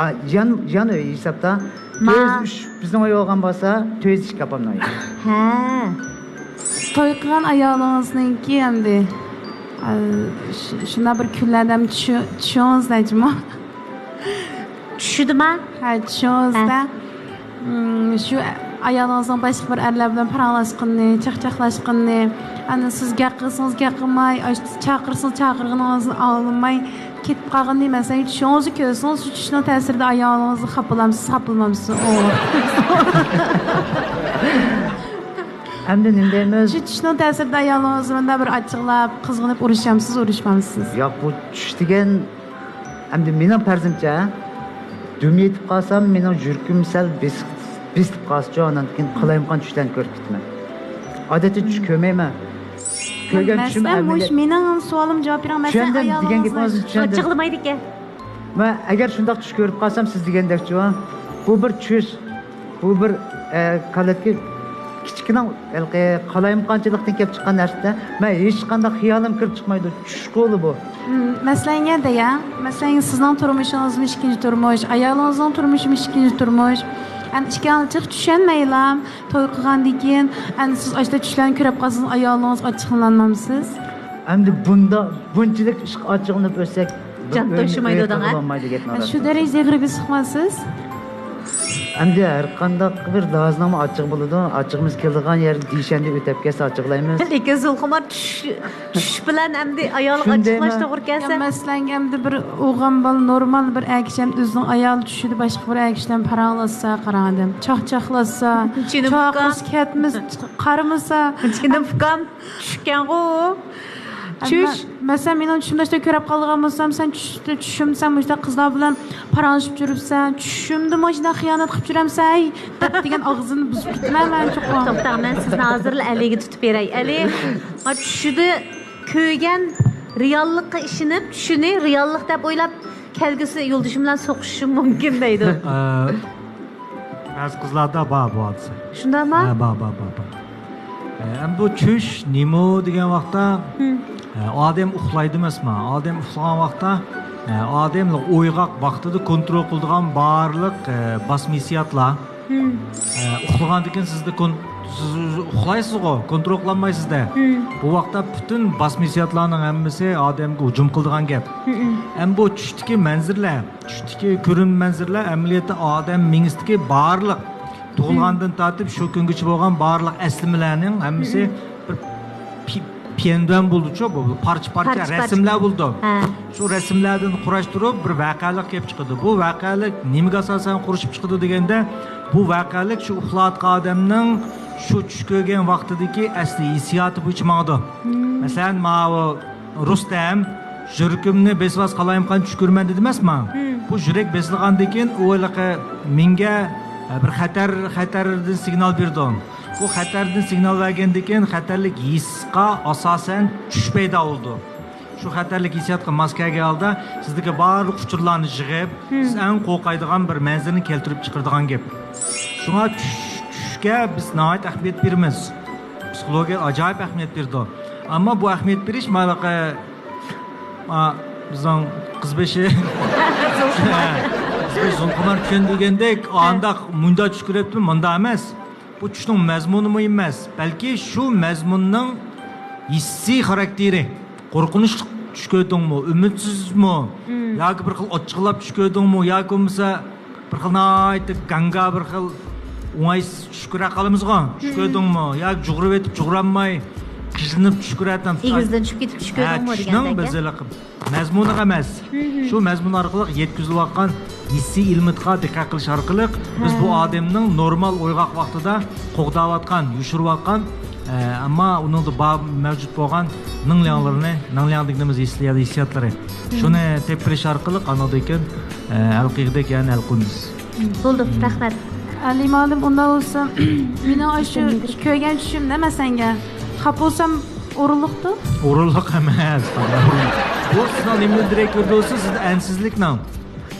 يان، يان ئۆي ھېسابتا. تۆت يۈز ئۈچ بىزنىڭ ئۆي بولغان بولسا، تۆت يۈز ئىككى ئاپامنىڭ ئۆيى. ھە. توي قىلغان ئايالىڭىزنىڭكى ئەمدى، ئا، شۇ-، شۇنداق بىر كۈنلەردە چۈشى-، چۈشىڭىزدە جۇمۇ؟ چۈشىدىما؟ ھە، چۈشىڭىزدە. ھە. مم، شۇ ئايالىڭىزنىڭ باشقا بىر ئەرلەر بىلەن پاراڭلاشقىنىنى، چاقچاقلاشقىنىنى، ئەنە سىز گەپ قىلسىڭىز گەپ قىلماي، ئاشۇ چاقىرسىڭىز چاقىرغىنىڭىزنى ئاڭلىماي كېتىپ قالغىنىنى، مەسىلەن، چۈشىڭىزدە كۆرسىڭىز، شۇ چۈشنىڭ تەسىرىدە ئايالىڭىزنى خاپىلامسىز، خاپىلىمامسىز؟ ئۇ ئەمدى نېمە دەيمىز؟ شۇ چۈشنىڭ تەسىرىدە ئايالىڭىز مۇنداق بىر ئاچچىقلاپ، قىزغىنىپ ئۇرۇشامسىز، ئۇرۇشمامسىز؟ ياق، بۇ چۈش دېگەن ئەمدى مېنىڭ پەرزىمچە، دۈم يېتىپ قالسام، مېنىڭ يۈرىكىم سەل بېسىق-، بېسىلىپ قالسىچۇ، ئاندىن كېيىن قالايمىقان چۈشلەرنى كۆرۈپ كېتىمەن. ئادەتتە چۈش كۆرمەيمەن. كۆرگەن چۈشۈم مەسىلەن، مۇشۇ ئەمەلىي. مېنىڭ سوئالىمغا جاۋاب بېرىڭ. مەسىلەن، چۈشەندىم، دېگەن گېپىڭىزنى چۈشەندىم. ئاچچىقلىمايدىكەن. مەن ئەگەر شۇنداق چۈش كۆرۈپ قالسام، سىز دېگەندەكچۇ، بۇ بىر چۈش. بۇ بىر، ئە، كاللىدىكى كىچىككىنە ھېلىقى قالايمىقانچىلىقتىن كېلىپ چىققان نەرسە. مەن ھېچقانداق خىيالىم كىرىپ چىقمايدۇ. چۈش قولى بۇ. مم، مەسىلەن، يەنە دەيە. مەسىلەن، سىزنىڭ تۇرمۇشىڭىزمۇ ئىككىنچى تۇرمۇش، ئايالىڭىزنىڭ تۇرمۇشىمۇ ئىككىنچى تۇرمۇش. ئەمدى ئىككىڭلار جىق چۈشەنمەيلا، توي قىلغاندىن كېيىن، ئەمدى سىز ئاشۇنداق چۈشلەرنى كۆرۈپ قالسىڭىز، ئايالىڭىز ئاچچىقلانمامسىز؟ ئەمدى بۇنداق، بۇنچىلىك ئىشقا ئاچچىقلىنىپ ئۆتسەك، جان توشىمايدۇ دەڭە. شۇ دەرىجىدە ئېغىر بېسىقمامسىز؟ ئەمدى ھەر قانداق بىر لازىڭنىڭمۇ ئاچچىقى بولىدۇ. ئاچچىقىمىز كېلىدىغان يەردە دېيىشەندە ئۆتەپ كەتسە ئاچچىقلايمىز. لېكىن زۇلخۇمار چۈش، چۈش بىلەن ئەمدى ئايالغا ئاچچىقلاش توغرا كەلسە. مەسىلەن، ئەمدى بىر ئوغۇل بالا نورمال بىر ئەر كىشى ئەمدى ئۆزىنىڭ ئايالى چۈشىدە باشقا بىر ئەر كىشى بىلەن پاراڭلاشسا، قاراڭ ئادەم، چاقچاقلاشسا، چاقىرسا كەتمىسە، قارىمىسا. جېنىم ئۇكام، چۈشكەنغۇ. چۈش. مەسىلەن، مېنىڭ چۈشۈمدە شۇنداق كۆرۈپ قالىدىغان بولسام، سەن چۈشتە، چۈشۈمدە سەن مۇشۇنداق قىزلار بىلەن پاراڭلىشىپ يۈرۈپسەن، چۈشۈمدىمۇ شۇنداق خىيانەت قىلىپ يۈرەمسەن، ھەي، دەپ دېگەن ئاغزىنى بۇزۇپ كېتىمەن مەن چوقۇم. توختاڭ، مەن سىزنى ھازىرلا ئەلىگە تۇتۇپ بېرەي. ئەلى، ما چۈشىدە كۆرگەن رېئاللىققا ئىشىنىپ، چۈشىنى رېئاللىق دەپ ئويلاپ، كەلگۈسى يولدىشىم بىلەن سوقۇشۇشۇم مۇمكىن دەيدۇ. ئە، بەزى قىزلاردا بار بۇ ھادىسە. شۇنداقمۇ؟ ھە، بار، بار، بار، بار. ئە، ئەمدى بۇ چۈش نېمە دېگەن ۋاقىتتا، ھە، ئادەم ئۇخلايدۇ ئەمەسمۇ؟ ئادەم ئۇخلىغان ۋاقىتتا، ئە، ئادەم ئويغاق ۋاقتىدا كونترول قىلىدىغان بارلىق، ئە، باسما ھېسسىياتلار. ئە، ئۇخلىغاندىن كېيىن سىزدە كون-، سىز ئۇخلايسىزغۇ، كونترول قىلالمايسىزدە. بۇ ۋاقىتتا پۈتۈن باسما ھېسسىياتلارنىڭ ھەممىسى ئادەمگە ھۇجۇم قىلىدىغان گەپ. ئەمدى بۇ چۈشتىكى مەنزىرىلەر، چۈشتىكى كۆرۈنمە مەنزىرىلەر ئەمەلىيەتتە ئادەم مېڭىسىدىكى بارلىق، تۇغۇلغاندىن تارتىپ شۇ كۈنگىچە بولغان بارلىق ئەسلىمىلەرنىڭ ھەممىسى بىر پى-، پيەندۈەن بولىدۇچۇ، بۇ پارچە-پارچە پارچە-پارچە. رەسىملەر بولىدۇ. ھە. شۇ رەسىملەردىن قۇراشتۇرۇپ بىر ۋەقەلىك كېلىپ چىقىدۇ. بۇ ۋەقەلىك نېمىگە ئاساسەن قۇرۇشۇپ چىقىدۇ دېگەندە، بۇ ۋەقەلىك شۇ ئۇخلاۋاتقان ئادەمنىڭ شۇ چۈش كۆرگەن ۋاقتىدىكى ئەسلى ھېسسىياتى بويىچە ماڭىدۇ. مەسىلەن، ماۋۇ رۇستەم، يۈرىكىمنى بېسىۋالسا قالايمىقان چۈش كۆرىمەن دېدى ئەمەسمۇ؟ بۇ يۈرەك بېسىلغاندىن كېيىن ئۇ ھېلىقى مېڭىگە، ئە، بىر خەتەر، خەتەردىن سىگنال بېرىدۇ. بۇ خەتەردىن سىگنال بەرگەندىن كېيىن خەتەرلىك ھېسقا ئاساسەن چۈش پەيدا بولىدۇ. شۇ خەتەرلىك ھېسسىياتقا ماس كەلگەن ھالدا سىزدىكى بارلىق ئۇچۇرلارنى يىغىپ، سىز ئەڭ قورقايدىغان بىر مەنزىرىنى كەلتۈرۈپ چىقىرىدىغان گەپ. شۇڭا چۈش، چۈشكە بىز ناھايىتى ئەھمىيەت بېرىمىز. پسىخولوگىيە ئاجايىپ ئەھمىيەت بېرىدۇ. ئەمما بۇ ئەھمىيەت بېرىش مالاقى، ئا، بىزنىڭ قىز بېشى، قىز بېشى زۇلقۇمار چۈشەندۈرگەندەك، ئانداق مۇنداق چۈش كۆرۈپتۇ، مۇنداق ئەمەس. بۇ چۈشنىڭ مەزمۇنى مۇھىم ئەمەس، بەلكى شۇ مەزمۇننىڭ ھېسسىي خاراكتېرى، قورقۇنچلۇق چۈش كۆردۈڭمۇ، ئۈمىدسىزمۇ، ياكى بىر خىل ئاچچىقلاپ چۈش كۆردۈڭمۇ، ياكى بولمىسا بىر خىل ناھايىتى گاڭگا، بىر خىل ئوڭايسىز چۈش كۆرۈپ قالىمىزغۇ، چۈش كۆردۈڭمۇ، ياكى جۇغۇرۇۋېتىپ جۇغۇرانماي قىجىلىنىپ چۈش كۆرەتتىڭ. ئېگىزدىن چۈشۈپ كېتىپ چۈش ھە، كۆردۈڭمۇ چۈشنىڭ دېگەندەك، بىز ھېلىقى مەزمۇنىغا ئەمەس، شۇ مەزمۇن ئارقىلىق يەتكۈزۈلۈۋاتقان ھېسسىي ئېلېمېنتقا دىققەت قىلىش ئارقىلىق بىز بۇ ئادەمنىڭ نورمال ئويغاق ۋاقتىدا قوغداۋاتقان، يوشۇرۇۋاتقان، ئە، ئەمما ئۇنىڭدا بار، مەۋجۇت بولغان نىڭلياڭلىرىنى، نىڭلياڭ دېگىنىمىز ھېسسىيات، ھېسسىياتلىرى. شۇنى تېپىپ بېرىش ئارقىلىق ئانىڭدىن كېيىن، ئە، ھەل قىلغۇدەك يەرنى ھەل قىلىمىز. بولدى، رەھمەت. ئەلىم ئالىم، ئۇنداق بولسا، مېنىڭ ئاشۇ كۆرگەن چۈشۈمدە مەن سەنگە خاپا بولسام، ئورۇنلۇقتۇ؟ ئورۇنلۇق ئەمەس. بۇ سىزنىڭ نېمىدىن دېرەك بېرىدۇ دېسە، سىزدە ئەنسىزلىكنىڭ.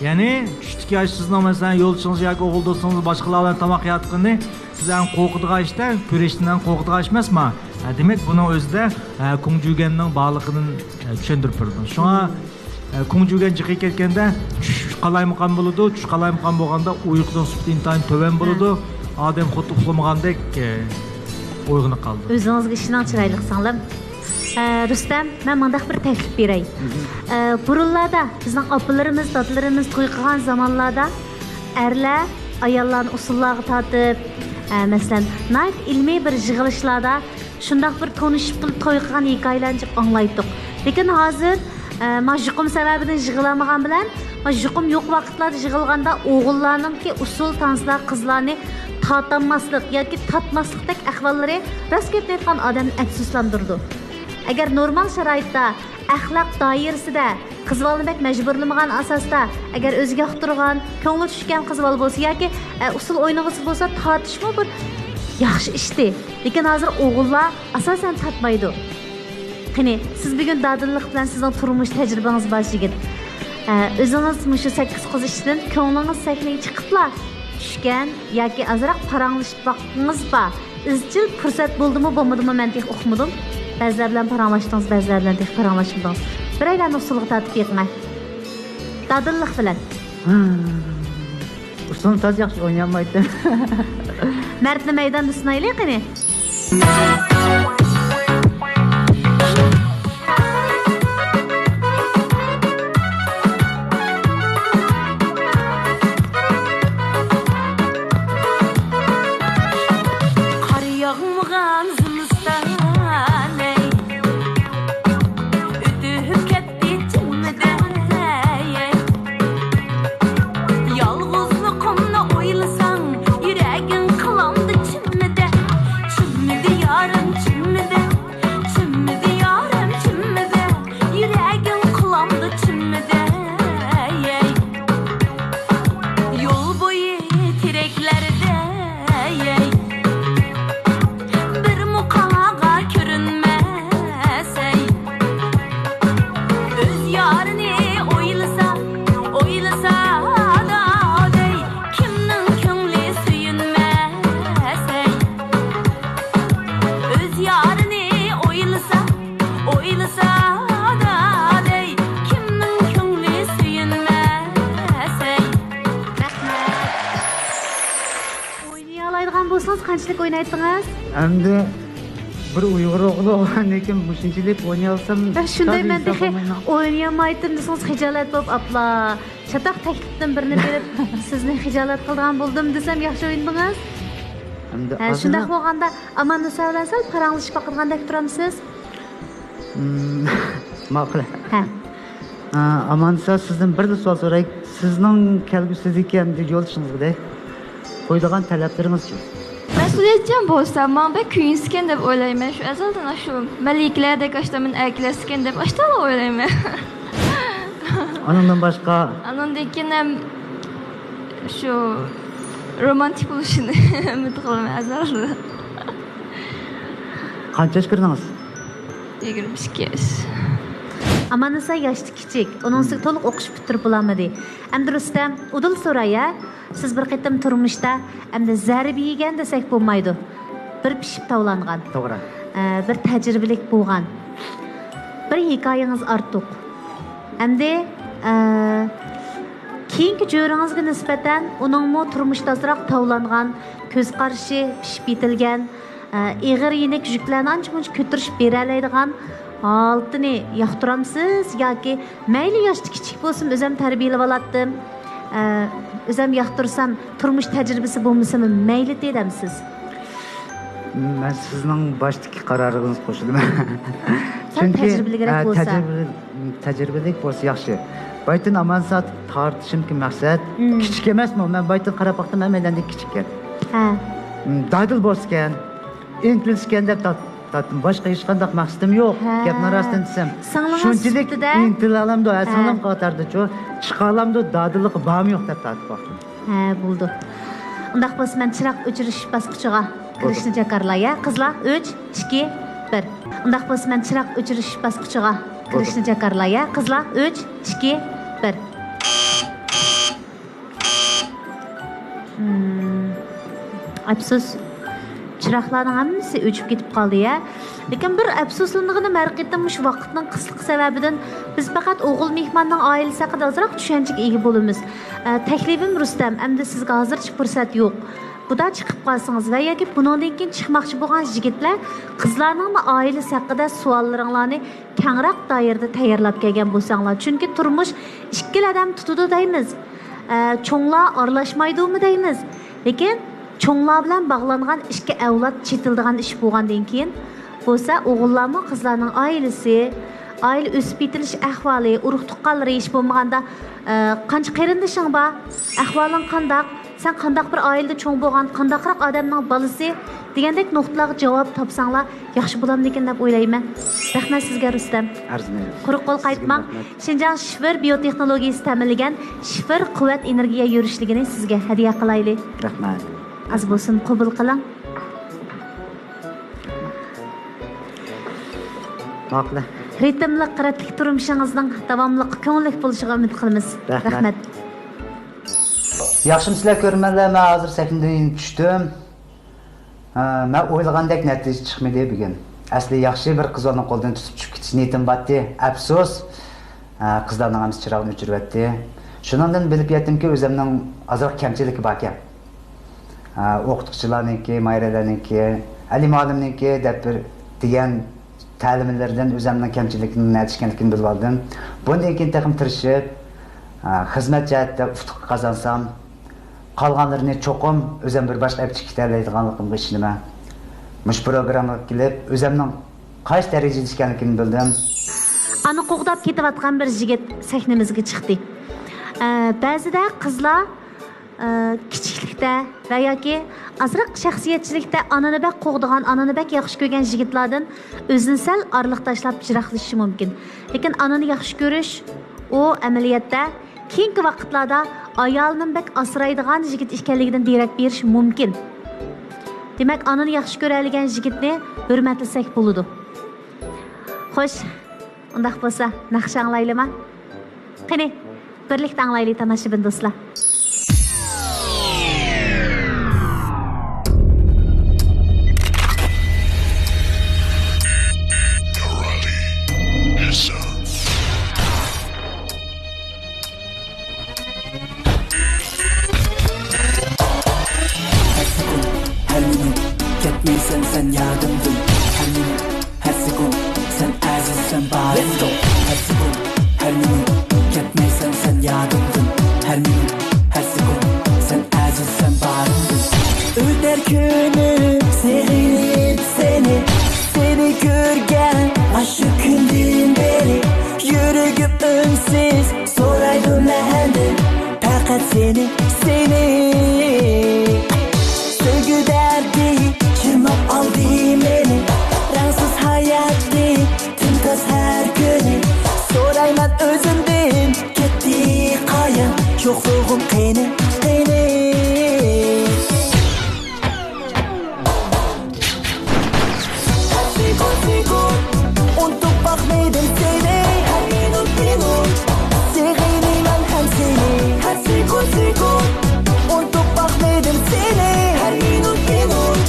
يەنى چۈشتىكى ئاشۇ سىزنىڭ، مەسىلەن، يولدىشىڭىز ياكى ئوغۇل دوستىڭىز باشقىلار بىلەن تاماق يەۋاتقىنى سىز ئەڭ قورقىدىغان ئىشتا، كۆرۈشتىن ئەڭ قورقىدىغان ئىش ئەمەسما؟ ھە، دېمەك، بۇنىڭ ئۆزىدە، ھە، كۇڭجۈگەننىڭ بارلىقىدىن، ھە، چۈشەندۈرۈپ بېرىدۇ. شۇڭا، ھە، كۇڭجۈگەن جىقى كەتكەندە چۈش قالايمىقان بولىدۇ. چۈش قالايمىقان بولغاندا ئۇيقۇنىڭ سۈپىتى ئىنتايىن تۆۋەن بولىدۇ. ھە. ئادەم خۇددى ئۇخلىمىغاندەك، ھە، ئويغىنىپ قالىدۇ. ئۆزىڭىزگە ئىشىنىڭ، چىرايلىق سىڭلىم. ئە، رۇستەم، مەن مۇنداق بىر تەكلىپ بېرەي. ئە، بۇرۇنلاردا بىزنىڭ ئاپىلىرىمىز، دادىلىرىمىز توي قىلغان زامانلاردا ئەرلەر ئاياللارنى ئۇسسۇللارغا تارتىپ، ئە، مەسىلەن، ناھايىتى ئىلمىي بىر يىغىلىشلاردا شۇنداق بىر تونۇشۇپ قىلىپ توي قىلغان ھېكايىلەرنى جىق ئاڭلايتتۇق. لېكىن ھازىر، ئە، ما يۇقۇم سەۋەبىدىن يىغىلالمىغان بىلەن، ما يۇقۇم يوق ۋاقىتلاردا يىغىلغاندا ئوغۇللارنىڭكى ئۇسسۇل تانسىلار قىزلارنى تارتالماسلىق ياكى تارتماسلىقتەك ئەھۋاللىرى راست گەپنى ئېيتقان ئادەمنى ئەپسۇسلاندۇرىدۇ. ئەگەر نورمال شارائىتتا، ئەخلاق دائىرىسىدە، قىز بالىنى بەك مەجبۇرلىمىغان ئاساستا، ئەگەر ئۆزىگە ياقتۇرغان، كۆڭلى چۈشكەن قىز بالا بولسا ياكى، ئە، ئۇسسۇل ئوينىغۇسى بولسا، تارتىشمۇ بىر ياخشى ئىشتى. لېكىن ھازىر ئوغۇللار ئاساسەن تارتمايدۇ. قېنى، سىز بۈگۈن دادىللىق بىلەن سىزنىڭ تۇرمۇش تەجرىبىڭىز بار يىگىت. ئە، ئۆزىڭىز مۇشۇ سەككىز قىز ئىچىدىن كۆڭلىڭىز سەھنىگە چىقىپلا چۈشكەن ياكى ئازراق پاراڭلىشىپ باققىڭىز بار. ئىزچىل پۇرسەت بولدىمۇ، بولمىدىمۇ، مەن تېخى ئۇقمىدىم. بەزىلەر بىلەن پاراڭلاشتىڭىز، بەزىلەر بىلەن تېخى پاراڭلاشمىدىڭىز. بىرەيلەننى ئۇسسۇلغا تارتىپ بېقىڭە. دادىللىق بىلەن. ئۇسسۇلنى تازا ياخشى ئوينىيالمايتتىم. مەردنى مەيداندا سىنايلى قېنى. قار ياغمىغان زىمىستان ئەي، ئۆتۈپ كەتتى چىممىدە ئەي. يالغۇزلۇقۇمنى ئويلىساڭ، يۈرەكىڭ قىلامدۇ چىممىدە؟ چىممىدە يارىم قانچىلىك ئوينايتتىڭىز؟ ئەمدى بىر ئۇيغۇر ئوغلى بولغاندىن كېيىن مۇشۇنچىلىك ئوينىيالسام، شۇنداي، مەن تېخى ئوينىيالمايتتىم دېسىڭىز خىجالەت بولۇپ ئاپلا. چاتاق تەكلىپتىن بىرنى بېرىپ، سىزنى خىجالەت قىلىدىغان بولدۇم دېسەم، ياخشى ئوينىدىڭىز. ئەمدى ھە، شۇنداق بولغاندا، ئاماننىسا بىلەن سەل پاراڭلىشىپ باقىدىغاندەك تۇرامسىز؟ مم، ماقۇل. ھە. ئا، ئاماننىسا، سىزدىن بىرلا سوئال سوراي. سىزنىڭ كەلگۈسىدىكى ئەمدى يولدىشىڭىزغىدەك قويىدىغان تەلەپلىرىڭىزچۇ؟ مەسئۇلىيەتچان بولسا، ماڭا بەك كۆيۈنسىكەن دەپ ئويلايمەن. شۇ ئەزەلدىن شۇ مەلىكىلەردەك ئاشتا مېنى ئەركىلەتسىكەن دەپ ئاشتالا ئويلايمەن. ئانىڭدىن باشقا؟ ئانىڭدىن كېيىن ھەم شۇ رومانتىك بولۇشىنى ئۈمىد قىلىمەن ئەزەلدىن. قانچە ياشقا كىردىڭىز؟ يىگىرمە ئىككى ياش. ئاماننىسا ياشتا كىچىك، ئۇنىڭ ئۈستىگە تولۇق ئوقۇش پۈتتۈرۈپ بولالمىدى. ئەمدى رۇستەم، ئۇدۇل سوراي ھە، سىز بىر قېتىم تۇرمۇشتا ئەمدى زەربە يېگەن دېسەك بولمايدۇ. بىر پىشىپ تاۋلانغان. توغرا. ئە، بىر تەجرىبىلىك بولغان. بىر ھېكايىڭىز ئارتۇق. ئەمدى، ئە، كېيىنكى جۆرىڭىزگە نىسبەتەن ئۇنىڭمۇ تۇرمۇشتا ئازراق تاۋلانغان، كۆز قارىشى پىشىپ يېتىلگەن، ئە، ئېغىر يېنىك يۈكلەرنى ئانچە-مۇنچە كۆتۈرۈشۈپ بېرەلەيدىغان ھالىتىنى ياقتۇرامسىز ياكى مەيلى ياشتا كىچىك بولسىمۇ ئۆزۈم تەربىيەلىۋالاتتىم، ئە، ئۆزۈم ياقتۇرسام تۇرمۇش تەجرىبىسى بولمىسىمۇ مەيلىتى دەمسىز؟ مەن سىزنىڭ باشتىكى قارارىڭىزغا قوشۇلىمەن. سەل چۈنكى، تەجرىبىلىكرەك ئە، بولسا. تەجرىبىلىك، تەجرىبىلىك بولسا ياخشى. بايتىن ئامانسا تارتىشىمكى مەقسەت. مم. كىچىك ئەمەسمۇ؟ مەن بايتىن قاراپ باقتىم، ھەممەيلەندىن كىچىككەن. ھە. مم، دادىل بولسىكەن، ئىنتىلسىكەن دەپ تارت-، تارتتىم. باشقا ھېچقانداق مەقسىتىم يوق. ھە. گەپنى راستىنى دېسەم، سىڭلىڭىز شۇنچىلىك سۈپىتىدە ئىنتىلالامدۇ، ھە، ھە. سىڭلىم قاتاردىچۇ، چىقالامدۇ، دادىللىقى بارمۇ يوق دەپ تارتىپ باقتىم. ھە، بولىدۇ. ئۇنداق بولسا مەن چىراغ ئۆچۈرۈش باسقۇچىغا كىرىشنى جاكارلاي، ھە؟ قىزلار، ئۈچ، ئىككى، بىر. ئۇنداق بولسا مەن چىراغ ئۆچۈرۈش باسقۇچىغا كىرىشنى جاكارلاي، ھە؟ قىزلار، ئۈچ، ئىككى، بىر. مم. ئەپسۇس. چىراغلارنىڭ ھەممىسى ئۆچۈپ كېتىپ قالدى، ھە؟ لېكىن بىر ئەپسۇسلىنىدىغىنىم، ھەر قېتىم مۇشۇ ۋاقىتنىڭ قىسلىقى سەۋەبىدىن بىز پەقەت ئوغۇل مېھماننىڭ ئائىلىسى ھەققىدە ئازراق چۈشەنچىگە ئىگە بولىمىز. ئە، تەكلىپىم رۇستەم، ئەمدى سىزگە ھازىرچە پۇرسەت يوق. بۇدا چىقىپ قالسىڭىز ۋە ياكى بۇنىڭدىن كېيىن چىقماقچى بولغان يىگىتلەر قىزلارنىڭمۇ ئائىلىسى ھەققىدە سوئاللىرىڭلارنى كەڭرەك دائىرىدە تەييارلاپ كەلگەن بولساڭلار. چۈنكى تۇرمۇش ئىككىلا ئادەم تۇتىدۇ دەيمىز. ئە، چوڭلار ئارىلاشمايدۇمۇ دەيمىز. لېكىن چوڭلار بىلەن باغلانغان ئىككى ئەۋلاد چېتىلىدىغان ئىش بولغاندىن كېيىن بولسا، ئوغۇللارمۇ قىزلارنىڭ ئائىلىسى، ئائىلە ئۆسۈپ يېتىلىش ئەھۋالى، ئۇرۇق-تۇغقانلىرى، ھېچ بولمىغاندا، ئە، قانچە قېرىندىشىڭ بار، ئەھۋالىڭ قانداق، سەن قانداق بىر ئائىلىدە چوڭ بولغان، قانداقراق ئادەمنىڭ بالىسى دېگەندەك نۇقتىلارغا جاۋاب تاپساڭلار ياخشى بولامدىكىن دەپ ئويلايمەن. رەھمەت سىزگە، رۇستەم. ئەرزىمەيمەن. قۇرۇق قول قايتماڭ. سىزگىمۇ رەھمەت. شىنجاڭ شىفېر بىيوتېخنولوگىيىسى تەمىنلىگەن شىفېر قۇۋۋەت ئېنېرگىيە يۈرۈشلۈكىنى سىزگە ھەدىيە قىلايلى. رەھمەت. ئاز بولسۇن، قوبۇل قىلىڭ. ماقۇل. رىتىملىق، رەتلىك تۇرمۇشىڭىزنىڭ داۋاملىق، كۆڭۈللۈك بولۇشىغا ئۈمىد قىلىمىز. رەھمەت. رەھمەت. ياخشىمۇسىلەر كۆرۈرمەنلەر، مەن ھازىر سەھنىدىن چۈشتۈم. ھە، مەن ئويلىغاندەك نەتىجە چىقمىدى بۈگۈن. ئەسلى ياخشى بىر قىز بالىنىڭ قولىدىن تۇتۇپ چۈشۈپ كېتىش نىيىتىم بارتى. ئەپسۇس، ھە، قىزلارنىڭ ھەممىسى چىراغنى ئۆچۈرۈۋەتتى. شۇنىڭدىن بىلىپ يەتتىمكى، ئۆزۈمنىڭ ئازراق كەمچىلىكى باركەن. ھە، ئوقۇتقۇچىلارنىڭكى، ماھىرەلەرنىڭكى، ئەلى مۇئەللىمنىڭكى دەپ بىر دېگەن تەلىملىرىدىن ئۆزۈمنىڭ كەمچىلىكىمنىڭ نەدە ئىكەنلىكىنى بىلىۋالدىم. بۇندىن كېيىن تېخىمۇ تىرىشىپ، ھە، خىزمەت جەھەتتە ئۇتۇق قازانسام، قالغانلىرىنى چوقۇم ئۆزۈم بىر باشقا ئەپ چېكىپ كېتەلەيدىغانلىقىمغا ئىشىنىمەن. مۇشۇ پروگراممىغا كېلىپ، ئۆزۈمنىڭ قايسى دەرىجىدە ئىكەنلىكىنى بىلدىم. ئانا قوغداپ كېتىۋاتقان بىر يىگىت سەھنىمىزگە چىقتى. ئە، بەزىدە قىزلار، ئە، كىچىكلىكتە ۋە ياكى ئازراق شەخسىيەتچىلىكتە ئانىنى بەك قوغدىغان، ئانىنى بەك ياخشى كۆرگەن يىگىتلاردىن ئۆزىنى سەل ئارىلىق تاشلاپ يىراقلىشىشى مۇمكىن. لېكىن ئانىنى ياخشى كۆرۈش، ئۇ ئەمەلىيەتتە كېيىنكى ۋاقىتلاردا ئايالىنىمۇ بەك ئاسرايدىغان يىگىت ئىكەنلىكىدىن دېرەك بېرىشى مۇمكىن. دېمەك، ئانىنى ياخشى كۆرەلىگەن يىگىتنى ھۆرمەتلىسەك بولىدۇ. خوش، ئۇنداق بولسا ناخشا ئاڭلايلىما؟ قېنى، بىرلىكتە ئاڭلايلى، تاماشىبىن دوستلار. سەن يادىمدىن ھەر مىنۇت، ھەر سېكۇنت، سەن ئەزىز، سەن بارىمدىن. ھەر سېكۇنت، ھەر مىنۇت، كەتمەيسەن سەن يادىمدىن. ھەر مىنۇت، ھەر سېكۇنت، سەن ئەزىز، سەن بارىمدىن. ئۆتەر كۈنۈم سېغىنىپ سېنى، سېنى كۆرگەن ئاشۇ كۈندىن بېرى، يۈرىكىم ئۈنسىز سورايدۇ مەندىن پەقەت سېنى، سېنى. سۆيگۈ دەردى چىرماپ ئالدى مېنى، رەڭسىز ھاياتنى تىمتاس ھەر كۈنى. سورايمەن ئۆزۈمدىن، كەتتى قايان يوقلۇغۇم قېنى، قېنى؟ سېكۇنت، سېكۇنت ئۇنتۇپ باقمىدىم سېنى. ھەر مىنۇت، مىنۇت سېغىنىمەن ھەم سېنى. ھەر سېكۇنت، سېكۇنت ئۇنتۇپ باقمىدىم سېنى. ھەر مىنۇت، مىنۇت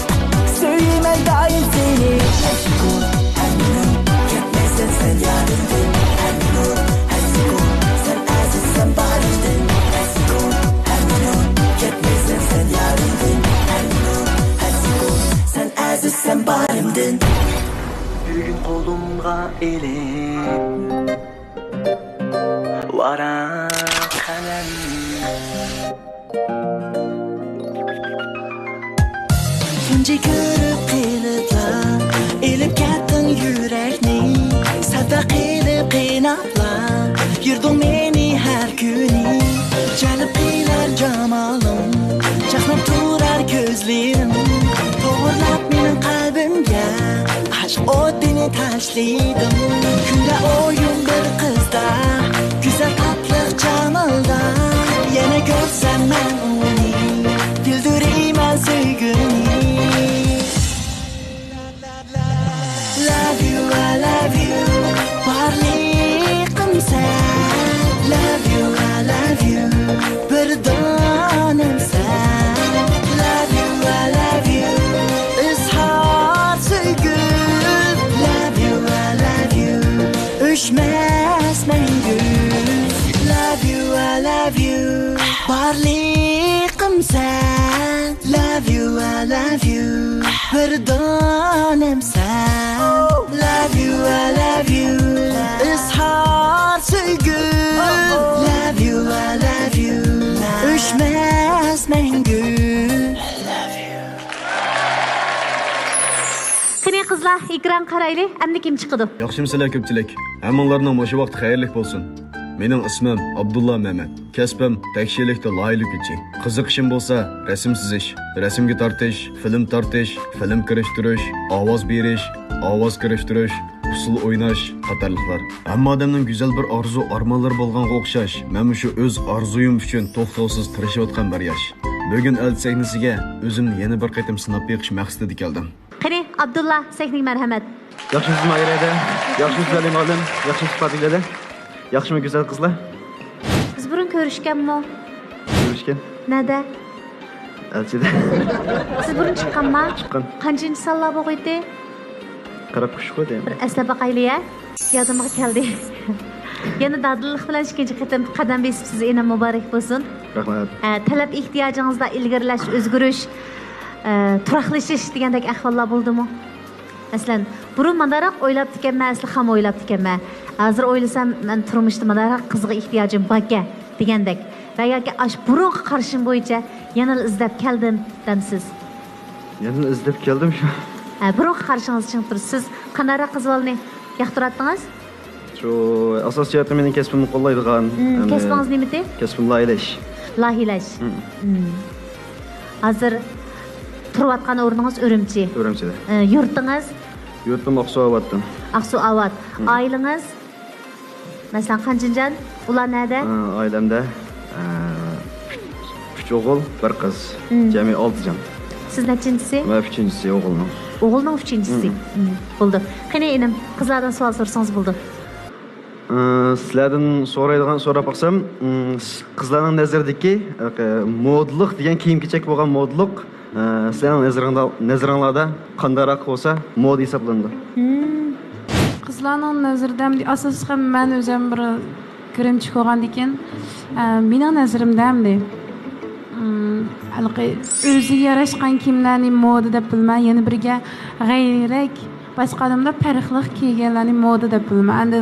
سۆيىمەن دائىم سېنى. ھەر سېكۇنت، ھەر مىنۇت كەتمەيسەن سەن يادىمدىن. ھەر مىنۇت، ھەر سېكۇنت سەن ئەزىز، سەن بارىمدىن. ھەر سېكۇنت، ھەر مىنۇت كەتمەيسەن سەن يادىمدىن. ھەر مىنۇت، ھەر سېكۇنت سەن ئەزىز، سەن بارىمدىن. بۈگۈن قولۇمغا ئېلىپ ۋاراق قەلەم. تۇنجى كۆرۈپ قېلىپلا ئېلىپ كەتتىڭ يۈرەكنى، سەۋدا قىلىپ قىيناپلا يۈردۈڭ مېنى ھەر كۈنى. جەلپ قىلار جامالىڭ، چاقناپ تۇرار كۆزلىرىڭ، توغرىلاپ مېنىڭ قەلبىمگە ئاشق ئوتىنى تاشلىدىڭ. كۈندە ئويۇم بىر قىزدا، گۈزەل تاتلىق جامالدا، يەنە كۆرسەم مەن ئۇنى، بىلدۈرىمەن سۆيگۈنى. Love you, I love you، بارلىقىم سەن. Love you, I love you، بىر دانەم سەن. Love you, I love you، ئىزھار سۆيگۈ. Love you, I love you، ئۆچمەس مەڭگۈ. Love you, I love you، بارلىقىم سەن. Love you, I love you، بىر دانەم سەن. Love you, I love you، ئىزھار سۆيگۈ. Love you, I love you، ئۆچمەس مەڭگۈ. قېنى قىزلار، ئېكرانغا قارايلى، ئەمدى كىم چىقىدۇ؟ ياخشىمۇسىلەر كۆپچىلىك؟ ھەممىڭلارنىڭ مۇشۇ ۋاقتى خەيرلىك بولسۇن. مېنىڭ ئىسمىم ئابدۇللا مەمەت. كەسپىم تەكشىلىكتە لايىھىلىگۈچى. قىزىقىشىم بولسا رەسىم سىزىش، رەسىمگە تارتىش، فىلىم تارتىش، فىلىم كىرىشتۈرۈش، ئاۋاز بېرىش، ئاۋاز كىرىشتۈرۈش، ئۇسسۇل ئويناش قاتارلىقلار. ھەممە ئادەمنىڭ گۈزەل بىر ئارزۇ ئارمانلىرى بولغانغا ئوخشاش، مەنمۇ شۇ ئۆز ئارزۇيۇم ئۈچۈن توختاۋسىز تىرىشىۋاتقان بىر ياش. بۈگۈن ئەلچى سەھنىسىگە ئۆزۈمنى يەنە بىر قېتىم سىناپ بېقىش مەقسىتىدە كەلدىم. قېنى، ئابدۇللا، سەھنىگە مەرھەمەت. ياخشىمۇسىز ماھىرە ھەدە؟ ياخشىمۇسىز ئەلى مۇئەللىم؟ ياخشىمۇسىز پاتىگۈل ھەدە؟ ياخشىمۇ گۈزەل قىزلار؟ بىز بۇرۇن كۆرۈشكەنمۇ؟ كۆرۈشكەن. نەدە؟ ئەلچىدە. سىز بۇرۇن چىققانما؟ چىققان. قانچىنچى سانلار بولغىيتى؟ قاراپ قويۇشقۇ دەيمەن. بىر ئەسلەپ باقايلى يا. يادىمغا كەلدى. يەنە دادىللىق بىلەن ئىككىنچى قېتىم قەدەم بېسىپسىز، ئىنىم مۇبارەك بولسۇن. رەھمەت. ئە، تەلەپ ئېھتىياجىڭىزدا ئىلگىرىلەش، ئۆزگىرىش، ئە، تۇراقلىشىش دېگەندەك ئەھۋاللار بولدىمۇ؟ مەسىلەن، بۇرۇن مانداراق ئويلاپتىكەنمەن، ئەسلى خام ئويلاپتىكەنمەن. ھازىر ئويلىسام، مەن تۇرمۇشتا مانداراق قىزغا ئېھتىياجىم باركەن دېگەندەك. ۋە ياكى ئاش بۇرۇنقى قارىشىم بويىچە يەنىلا ئىزدەپ كەلدىم دەمسىز؟ يەنىلا ئىزدەپ كەلدىم شۇ. ھە، بۇرۇنقى قارىشىڭىز چىڭ تۇرسا، سىز قانداقراق قىز بالىنى ياقتۇراتتىڭىز؟ شۇ ئاساسىي جەھەتتە مېنىڭ كەسپىمنى قوللايدىغان، مم، يەنى كەسپىڭىز نېمىتى؟ كەسپىم لايىھەلەش. لايىھەلەش. مم. مم. ھازىر تۇرۇۋاتقان ئورنىڭىز ئۈرۈمچى. ئۈرۈمچىدە. ئى، يۇرتىڭىز؟ يۇرتۇم ئاقسۇ ئاۋاتتىن. ئاقسۇ ئاۋات. مم. ئائىلىڭىز؟ مەسىلەن، قانچىنچان؟ ئۇلار نەدە؟ ئى، ئائىلەمدە، ئى، ئۈچ ئوغۇل، بىر قىز. مم. جەمئىي ئالتە جان. سىز نەچچىنچىسى؟ مەن ئۈچىنچىسى ئوغۇلنىڭ. ئوغۇلنىڭ ئۈچىنچىسى. مم. مم. بولدى. قېنى، ئىنىم، قىزلاردىن سوئال سورىسىڭىز بولىدۇ. ئى، سىلەردىن سورايدىغان، سوراپ باقسام، ئم، س-، قىزلارنىڭ نەزىرىدىكى، ئى، مودىلىق دېگەن كىيىم-كېچەك بولغان مودىلىق، ئى، سىلەرنىڭ نەزىرىڭدا، نەزىرىڭلاردا قانداقراق بولسا مودا ھېسابلىنىدۇ؟ مم. قىزلارنىڭ نەزىرىدە، ئاساسلىقى مەن ئۆزۈم بىر گىرىمچى بولغاندىكىن، ئى، مېنىڭ نەزىرىمدە ئەمدى ھېلىقى ئۆزىگە ياراشقان كىيىملەرنى مودا دەپ بىلمەن، يەنە بىرىگە غەيرىيرەك، باشقا ئادەمدە پەرقلىق كىيگەنلەرنى مودا دەپ بىلمەن. ئەندى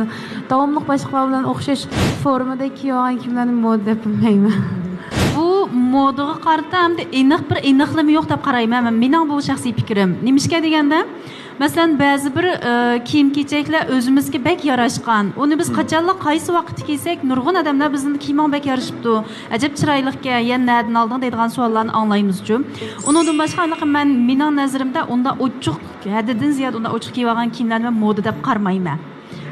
داۋاملىق باشقىلار بىلەن ئوخشاش فورمىدا كىيىۋالغان كىيىملەرنى مودا دەپ بىلمەيمەن. بۇ مودىغا قارىتا ئەمدى ئېنىق بىر ئېنىقلىما يوق دەپ قارايمەن مەن. مېنىڭ بۇ شەخسىي پىكرىم. نېمىشقا دېگەندە، مەسىلەن، بەزى بىر، ئى، كىيىم-كېچەكلەر ئۆزىمىزگە بەك ياراشقان. ئۇنى بىز قاچانلا قايسى ۋاقىتتا كىيسەك، نۇرغۇن ئادەملەر بىزنى «كىيىمىڭ بەك يارىشىپتۇ، ئەجەب چىرايلىقكەن، يەنە نەدىن ئالدىڭ؟» دەيدىغان سوئاللارنى ئاڭلايمىزچۇ. ئۇنىڭدىن باشقا، ھېلىقى مەن، مېنىڭ نەزىرىمدە ئۇنداق ئوچۇق، ھەددىدىن زىيادە ئۇنداق ئوچۇق كىيىۋالغان كىيىملەرنى مەن مودا دەپ قارىمايمەن.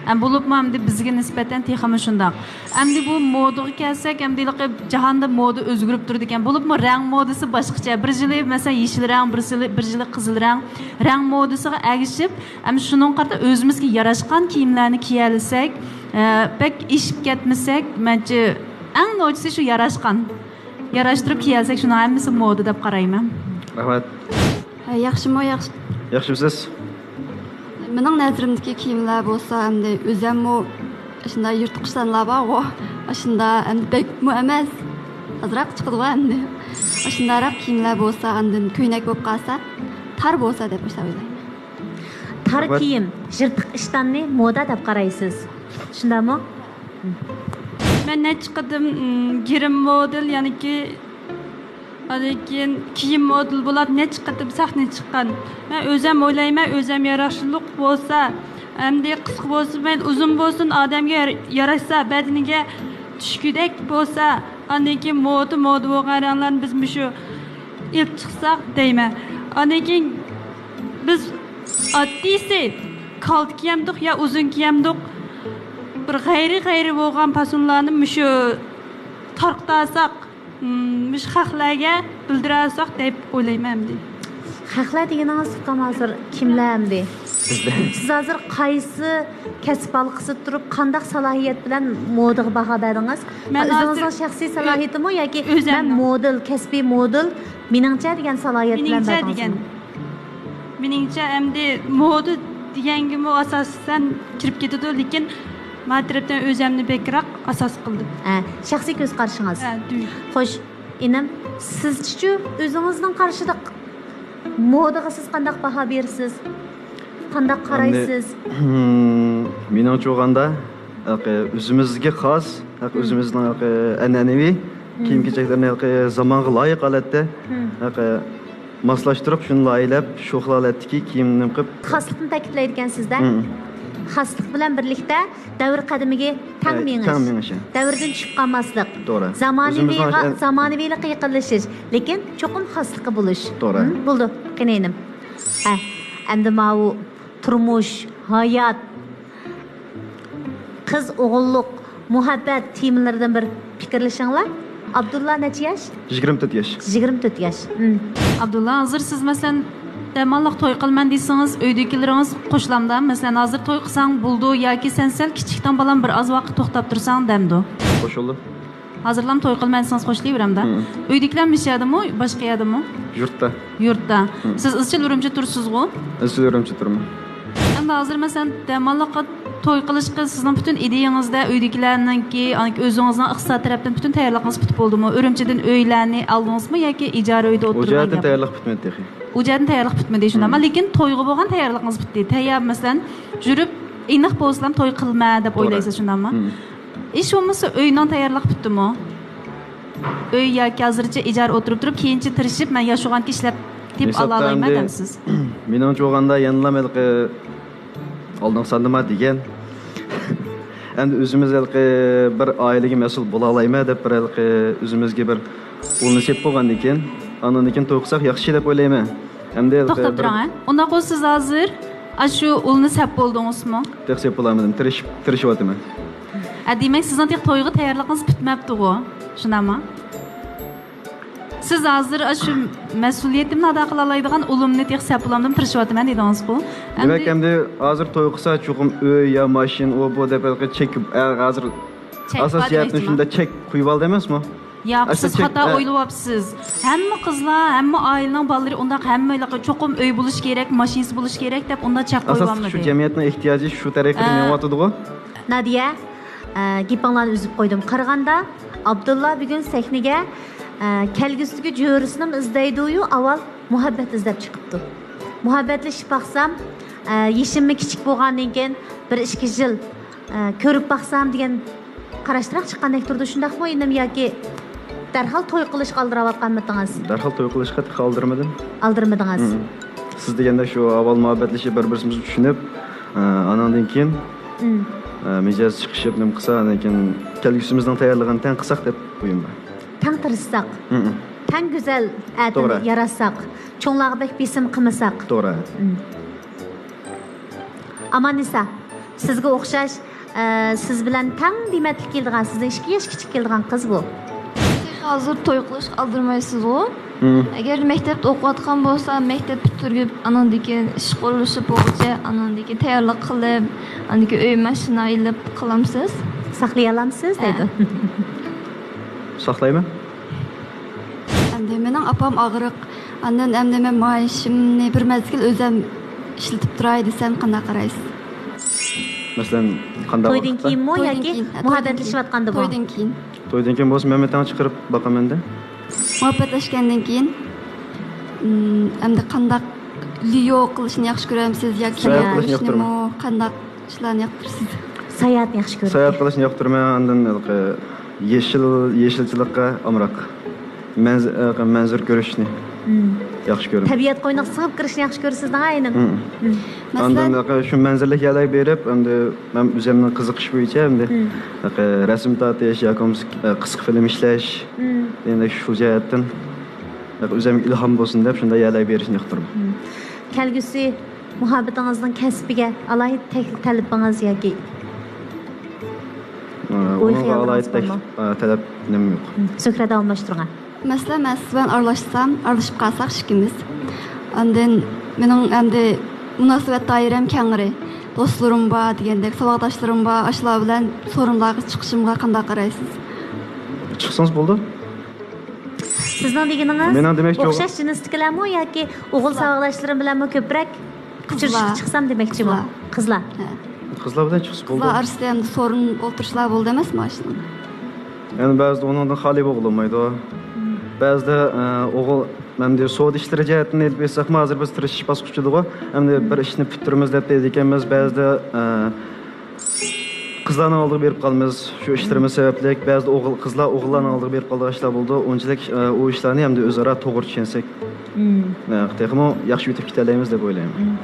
ھەم بولۇپمۇ ئەمدى بىزگە نىسبەتەن تېخىمۇ شۇنداق. ئەمدى بۇ مودىغا كەلسەك، ئەمدى ھېلىقى جاھاندا مودا ئۆزگىرىپ تۇرىدىكەن. بولۇپمۇ رەڭ مودىسى باشقىچە. بىر يىلى، مەسىلەن، يېشىل رەڭ، بىر يىلى، بىر يىلى قىزىل رەڭ. رەڭ مودىسىغا ئەگىشىپ، ئەمدى شۇنىڭغا قارىتا ئۆزىمىزگە ياراشقان كىيىملەرنى كىيەلىسەك، ئە، بەك ئېشىپ كەتمىسەك، مەنچە ئەڭ نوچىسى شۇ ياراشقان. ياراشتۇرۇپ كىيەلىسەك، شۇنىڭ ھەممىسى مودا دەپ قارايمەن. رەھمەت. ھە، ياخشىمۇ، ياخشى. ياخشىمۇسىز؟ مېنىڭ نەزىرىمدىكى كىيىملەر بولسا، ئەمدى ئۆزەممۇ ئاشۇنداق يىرتقۇچلانلار بارغۇ، ئاشۇنداق ئەمدى بەكمۇ ئەمەس، ئازراق چىقىدىغۇ ئەمدى. ئاشۇنداقراق كىيىملەر بولسا، ئاندىن كۆينەك بولۇپ قالسا، تار بولسا دەپ ئاشۇنداق ئويلايمەن. تار كىيىم، يىرتىق ئىشتاننى مودا دەپ قارايسىز. شۇنداقمۇ؟ مەن نەچچە قېتىم، ئىم، گىرىم مودېل، يەنىكى ئاندىن كېيىن كىيىم مودېل بولۇپ نەچچە قېتىم سەھنىگە چىققان. مەن ئۆزەم ئويلايمەن، ئۆزەم ياراشلىق بولسا، ئەمدى قىسقا بولسۇن مەيلى، ئۇزۇن بولسۇن، ئادەمگە يار-، ياراشسا، بەدىنىگە چۈشكۈدەك بولسا، ئاندىن كېيىن مودا، مودا بولغان رەڭلەرنى بىز مۇشۇ ئېلىپ چىقساق دەيمەن. ئاندىن كېيىن بىز ئاددىيسى كالتا كىيەمدۇق يا ئۇزۇن كىيەمدۇق، بىر غەيرىي، غەيرىي بولغان پاسونلارنى مۇشۇ تارقىتالىساق، مۇشۇ خەقلەرگە بىلدۈرەلىساق دەپ ئويلايمەن ئەمدى. خەقلەر دېگىنىڭىز ئۇكام ھازىر كىملەر ئەمدى؟ بىزدە. سىز ھازىر قايسى كەسىپ ھالقىسىدا تۇرۇپ، قانداق سالاھىيەت بىلەن مودىغا باھا بەردىڭىز؟ مەن ئۆزىڭىزنىڭ ھازىر شەخسىي ئۆ-، سالاھىيىتىمۇ ياكى مەن ئۆزەمنىڭ. مودېل، كەسپىي مودېل، مېنىڭچە دېگەن سالاھىيەت بىلەن مېنىڭچە بەردىڭىزمۇ؟ دېگەن. مېنىڭچە ئەمدى مودا دېگەنگىمۇ ئاساسەن كىرىپ كېتىدۇ، لېكىن ما تەرەپتىن ئۆزەمنى بەكرەك ئاساس قىلدىم. ھە، شەخسىي كۆز قارىشىڭىز. ھە، دۈي. خوش، ئىنىم، سىزچىچۇ، ئۆزىڭىزنىڭ قارىشىدا مودىغا سىز قانداق باھا بېرىسىز؟ قانداق قارايسىز؟ ئەمدى، مېنىڭچە بولغاندا، ھېلىقى ئۆزىمىزگە خاس، ھېلىقى مم. ئۆزىمىزنىڭ ھېلىقى ئەنئەنىۋى مم. كىيىم-كېچەكلىرىنى ھېلىقى زامانغا لايىق ھالەتتە، مم. ھېلىقى ماسلاشتۇرۇپ، شۇنى لايىھەلەپ، شۇ خىل ھالەتتىكى كىيىمنى قىلىپ. خاسلىقنى تەكىتلەيدىكەنسىز-دە. مم. خاسلىق بىلەن بىرلىكتە دەۋر قەدىمىگە تەڭ ئە، مېڭىش. تەڭ مېڭىش. دەۋردىن چۈشۈپ قالماسلىق. توغرا. زامانىۋىغا، ئۆزىمىزنىڭ ئەن- زامانىۋىلىققا يېقىنلىشىش، لېكىن چوقۇم خاسلىقى بولۇش. توغرا. مم، بولدى، قېنى ئىنىم. ھە، ئەمدى ماۋۇ تۇرمۇش، ھايات، قىز ئوغۇللۇق، مۇھەببەت تېمىلىرىدىن بىر پىكىرلىشىڭلار. ئابدۇللا نەچچە ياش؟ يىگىرمە تۆت ياش. يىگىرمە تۆت ياش. مم. ئابدۇللا، ھازىر سىز، مەسىلەن، دەماللىق توي قىلىمەن دېسىڭىز، ئۆيدىكىلىرىڭىز قوشۇلامدا؟ مەسىلەن، ھازىر توي قىلساڭ بولىدۇ ياكى سەن سەل كىچىكتىن بالام بىر ئاز ۋاقىت توختاپ تۇرساڭ دەمدۇ؟ قوشۇلدى. ھازىرلام توي قىلىمەن دېسىڭىز قوشۇلۇۋېرەمدە. مم. ئۆيدىكىلەر مۇشۇ يەردىمۇ، باشقا يەردىمۇ؟ يۇرتتا. يۇرتتا. مم. سىز ئىزچىل ئۈرۈمچىدە تۇرىسىزغۇ؟ ئىزچىل ئۈرۈمچىدە تۇرىمەن. ئەمدى ھازىر، مەسىلەن، دەماللىققا توي قىلىشقا سىزنىڭ پۈتۈن ئىدىيىڭىزدە، ئۆيدىكىلەرنىڭكى، ئۆزىڭىزنىڭ ئىقتىساد تەرەپتىن پۈتۈن تەييارلىقىڭىز پۈتۈپ بولدىمۇ؟ ئۈرۈمچىدىن ئۆيلەرنى ئالدىڭىزمۇ ياكى ئىجارە ئۆيدە ئولتۇرمەن دەپ؟ ئۇ جەھەتتىن تەييارلىق پۈتمىدى تېخى. ئۇ جەھەتتىن تەييارلىق پۈتمىدى، شۇنداقمۇ؟ مم. لېكىن تويغا بولغان تەييارلىقىڭىز پۈتتى. تەييار، مەسىلەن، يۈرۈپ ئېنىق بولسىلا توي قىلىمەن دەپ توغرا. ئويلايسىز، شۇنداقمۇ؟ مم. ھېچ بولمىسا ئۆينىڭ تەييارلىقى پۈتتىمۇ؟ ئۆي ياكى ھازىرچە ئىجارە ئولتۇرۇپ تۇرۇپ، كېيىنچە تىرىشىپ، مەن ياشىغانكى ئىشلەپ تېپىپ ھېسابتا ئالالايمەن ئەمدى دەمسىز؟ مېنىڭچە بولغاندا يەنىلا ھېلىقى ئالدىنقى ساندا ما دېگەن. ئەمدى ئۆزىمىز ھېلىقى بىر ئائىلىگە مەسئۇل بولالايمەن دەپ بىر ھېلىقى ئۆزىمىزگە بىر ئۇل نېسىپ بولغاندىن كېيىن، ئاندىن كېيىن توي قىلساق ياخشى دەپ ئويلايمەن. ئەمدى توختاپ بىر تۇرۇڭ، ھە. ئۇنداق بولسا سىز ھازىر ئاشۇ ئۇلنى سەپ بولدىڭىزمۇ؟ تېخى سەپ بولالمىدىم، تىرىشىپ، تىرىشىۋاتىمەن. ئە، دېمەك، سىزنىڭ تېخى تويغا تەييارلىقىڭىز پۈتمەپتىغۇ، شۇنداقمۇ؟ سىز ھازىر ئاشۇ مەسئۇلىيىتىمنى ئادا قىلالايدىغان ئۇلۇمنى تېخى سەپ بولالمىدىم، تىرىشىۋاتىمەن دېدىڭىزغۇ. دېمەك، ئەمدى، ئەمدى ھازىر توي قىلسا چوقۇم ئۆي يا ماشىنا، ئۇ بۇ دەپ چەك، ئە، ھازىر چەك ئاساسىي بار جەھەتتىن دېمەكچىما؟ شۇنداق چەك قويۇۋالدى ئەمەسمۇ؟ ياق، ئاشۇ سىز چەك، خاتا ئە، ئويلىۋاپسىز. ھەممە قىزلار، ھەممە ئائىلىنىڭ بالىلىرى ئۇنداق، ھەممە چوقۇم ئۆي بولۇشى كېرەك، ماشىنىسى بولۇشى كېرەك دەپ ئۇنداق چەك ئاساسلىق شۇ قويۇۋالمىدى. جەمئىيەتنىڭ ئېھتىياجى شۇ تەرەققىيدە ئە، مېڭىۋاتىدىغۇ. نادىيە، ئە، گېپىڭلارنى ئۈزۈپ قويدۇم. قارىغاندا، ئابدۇللا بۈگۈن سەھنىگە ئە، كەلگۈسىدىكى جۆرىسىنىمۇ ئىزدەيدۇيۇ، ئاۋۋال مۇھەببەت ئىزدەپ چىقىپتۇ. مۇھەببەتلىشىپ باقسام، ئە، يېشىممۇ كىچىك بولغاندىن كېيىن، بىر ئىككى يىل، ئە، كۆرۈپ باقسام دېگەن قاراشتىراق چىققاندەك تۇرىدۇ، شۇنداقمۇ ئىنىم ياكى دەرھال توي قىلىشقا ئالدىراۋاتقانمىتىڭىز؟ دەرھال توي قىلىشقا تېخى ئالدىرىمىدىم. ئالدىرىمىدىڭىز؟ مم. سىز دېگەندەك شۇ ئاۋۋال مۇھەببەتلىشىپ، بىر-بىرىمىزنى چۈشىنىپ، ئە، ئانىڭدىن كېيىن، مم. ئە، مىجەز چىقىشىپ، نېمە قىلسا، ئاندىن كېيىن كەلگۈسىمىزنىڭ تەييارلىقىنى تەڭ قىلساق دەپ ئويۇم بار. تەڭ تىرىشساق، مم. تەڭ گۈزەل ئەتىنى توغرا. ياراتساق، چوڭلارغا بەك بېسىم قىلمىساق. توغرا. مم. ئاماننىسا، سىزگە ئوخشاش، ئە، سىز بىلەن تەڭ دېمەتلىك كېلىدىغان، سىزدىن ئىككى ياش كىچىك كېلىدىغان قىز بۇ. تېخى ھازىر توي قىلىشقا ئالدىرىمايسىزغۇ؟ مم. ئەگەر مەكتەپتە ئوقۇۋاتقان بولسا، مەكتەپ پۈتتۈرگۈپ، ئانىڭدىن كېيىن ئىشقا ئورۇنلىشىپ بولغۇچە، ئانىڭدىن كېيىن تەييارلىق قىلىپ، ئاندىن كېيىن ئۆي ماشىنا ئېلىپ قىلامسىز؟ ساقلىيالامسىز؟ ھە. دەيدۇ. ساقلايمەن. ئەمدى مېنىڭ ئاپام ئاغرىق، ئاندىن ئەمدى مەن مائاشىمنى بىر مەزگىل ئۆزۈم ئىشلىتىپ تۇراي دېسەم، قانداق قارايسىز؟ مەسىلەن، قانداق تويدىن ۋاقىتتا؟ كېيىنمۇ تويدىن ياكى كېيىن، ھە، تويدىن مۇھەببەتلىشىۋاتقاندىمۇ؟ تويدىن كېيىن. تويدىن كېيىن بولسا مەن تەڭ چىقىرىپ باقىمەن-دە. مۇھەببەتلەشكەندىن كېيىن، ئىم، ئەمدى قانداق ليو قىلىشنى ياخشى كۆرەمسىز ياكى ساياھەت كىنو قىلىشنى ياخشى كۆرىمەن. كۆرۈشنىمۇ، قانداق ئىشلارنى ياقتۇرىسىز؟ ساياھەت قىلىشنى ياخشى كۆرىمەن، ئاندىن ھېلىقى يېشىل، يېشىلچىلىققا ئامراق. مەنز-، ھېلىقى مەنزىرە كۆرۈشنى مم. ياخشى كۆرىمەن. تەبىئەت قوينىغا سىڭىپ كىرىشنى ياخشى كۆرىسىز دەڭا ئاينىم. مم. مم. ئاندىن مەسىلەن؟ ھېلىقى شۇ مەنزىرىلىك يەرلەرگە بېرىپ، ئەمدى مەن ئۆزۈمنىڭ قىزىقىش بويىچە ئەمدى مم. ھېلىقى رەسىم تارتىش ياكى بولمىسا، قىسقا فىلىم ئىشلەش، مم. دېگەندەك شۇ جەھەتتىن ھېلىقى ئۆزۈمگە ئىلھام بولسۇن دەپ شۇنداق يەرلەرگە بېرىشنى ياقتۇرىمەن. مم. كەلگۈسى مۇھەببىتىڭىزنىڭ كەسپىگە ئالاھىدە تەكلىپ تەلىپىڭىز ياكى ئە، ئوي ئۇنىڭغا خىيالىڭىز ئالاھىدە بارمۇ؟ تەكلىپ، ئە، تەلەپ نېمە يوق. مم. زۆھرە، داۋاملاشتۇرۇڭ. مەسىلەن، مەن سىز بىلەن ئارىلاشسام، ئارىلىشىپ قالساق ئىككىمىز. ئاندىن مېنىڭ ئەمدى مۇناسىۋەت دائىرەم كەڭرى. دوستلىرىم بار دېگەندەك، ساۋاقداشلىرىم بار، ئاشۇلار بىلەن سورۇنلارغا چىقىشىمغا قانداق قارايسىز؟ چىقسىڭىز بولىدۇ. سىزنىڭ دېگىنىڭىز مېنىڭ دېمەكچى ئوخشاش جىنستىكىلەرمۇ ياكى ئوغۇل ساۋاقداشلىرىم بىلەنمۇ كۆپرەك ئۇچرىشىشقا چىقسام دېمەكچىمۇ؟ قىزلار. قىزلار. ھە. قىزلار بىلەن چىقسا بولىدۇ. قىزلار ئارىسىدا ئەمدى سورۇن ئولتۇرۇشلار بولىدۇ ئەمەسمۇ ئاشۇنىڭ؟ يەنى بەزىدە ئۇنىڭدىن خالىي بولغىلى بولمايدۇ. مم. بەزىدە، ئە، ئوغۇل، ئەمدى سودا ئىشلىرى جەھەتتىن ئېلىپ ئېيتساقمۇ، ھازىر بىز تىرىشىش باسقۇچىدا ئەمدى مم. بىر ئىشنى پۈتتۈرىمىز دەپ دەيدىكەنمىز. بەزىدە، ئە، قىزلارنىڭ ئالدىغا بېرىپ قالىمىز. شۇ ئىشلىرىمىز سەۋەبلىك بەزىدە ئوغۇل، قىزلار ئوغۇللارنىڭ ئالدىغا بېرىپ قالىدىغان ئىشلار بولىدۇ. ئۇنچىلىك، ئە، ئۇ ئىشلارنى ئەمدى ئۆزئارا توغرا چۈشەنسەك، مم. ئە، تېخىمۇ ياخشى ئۆتۈپ كېتەلەيمىز دەپ ئويلايمەن. مم.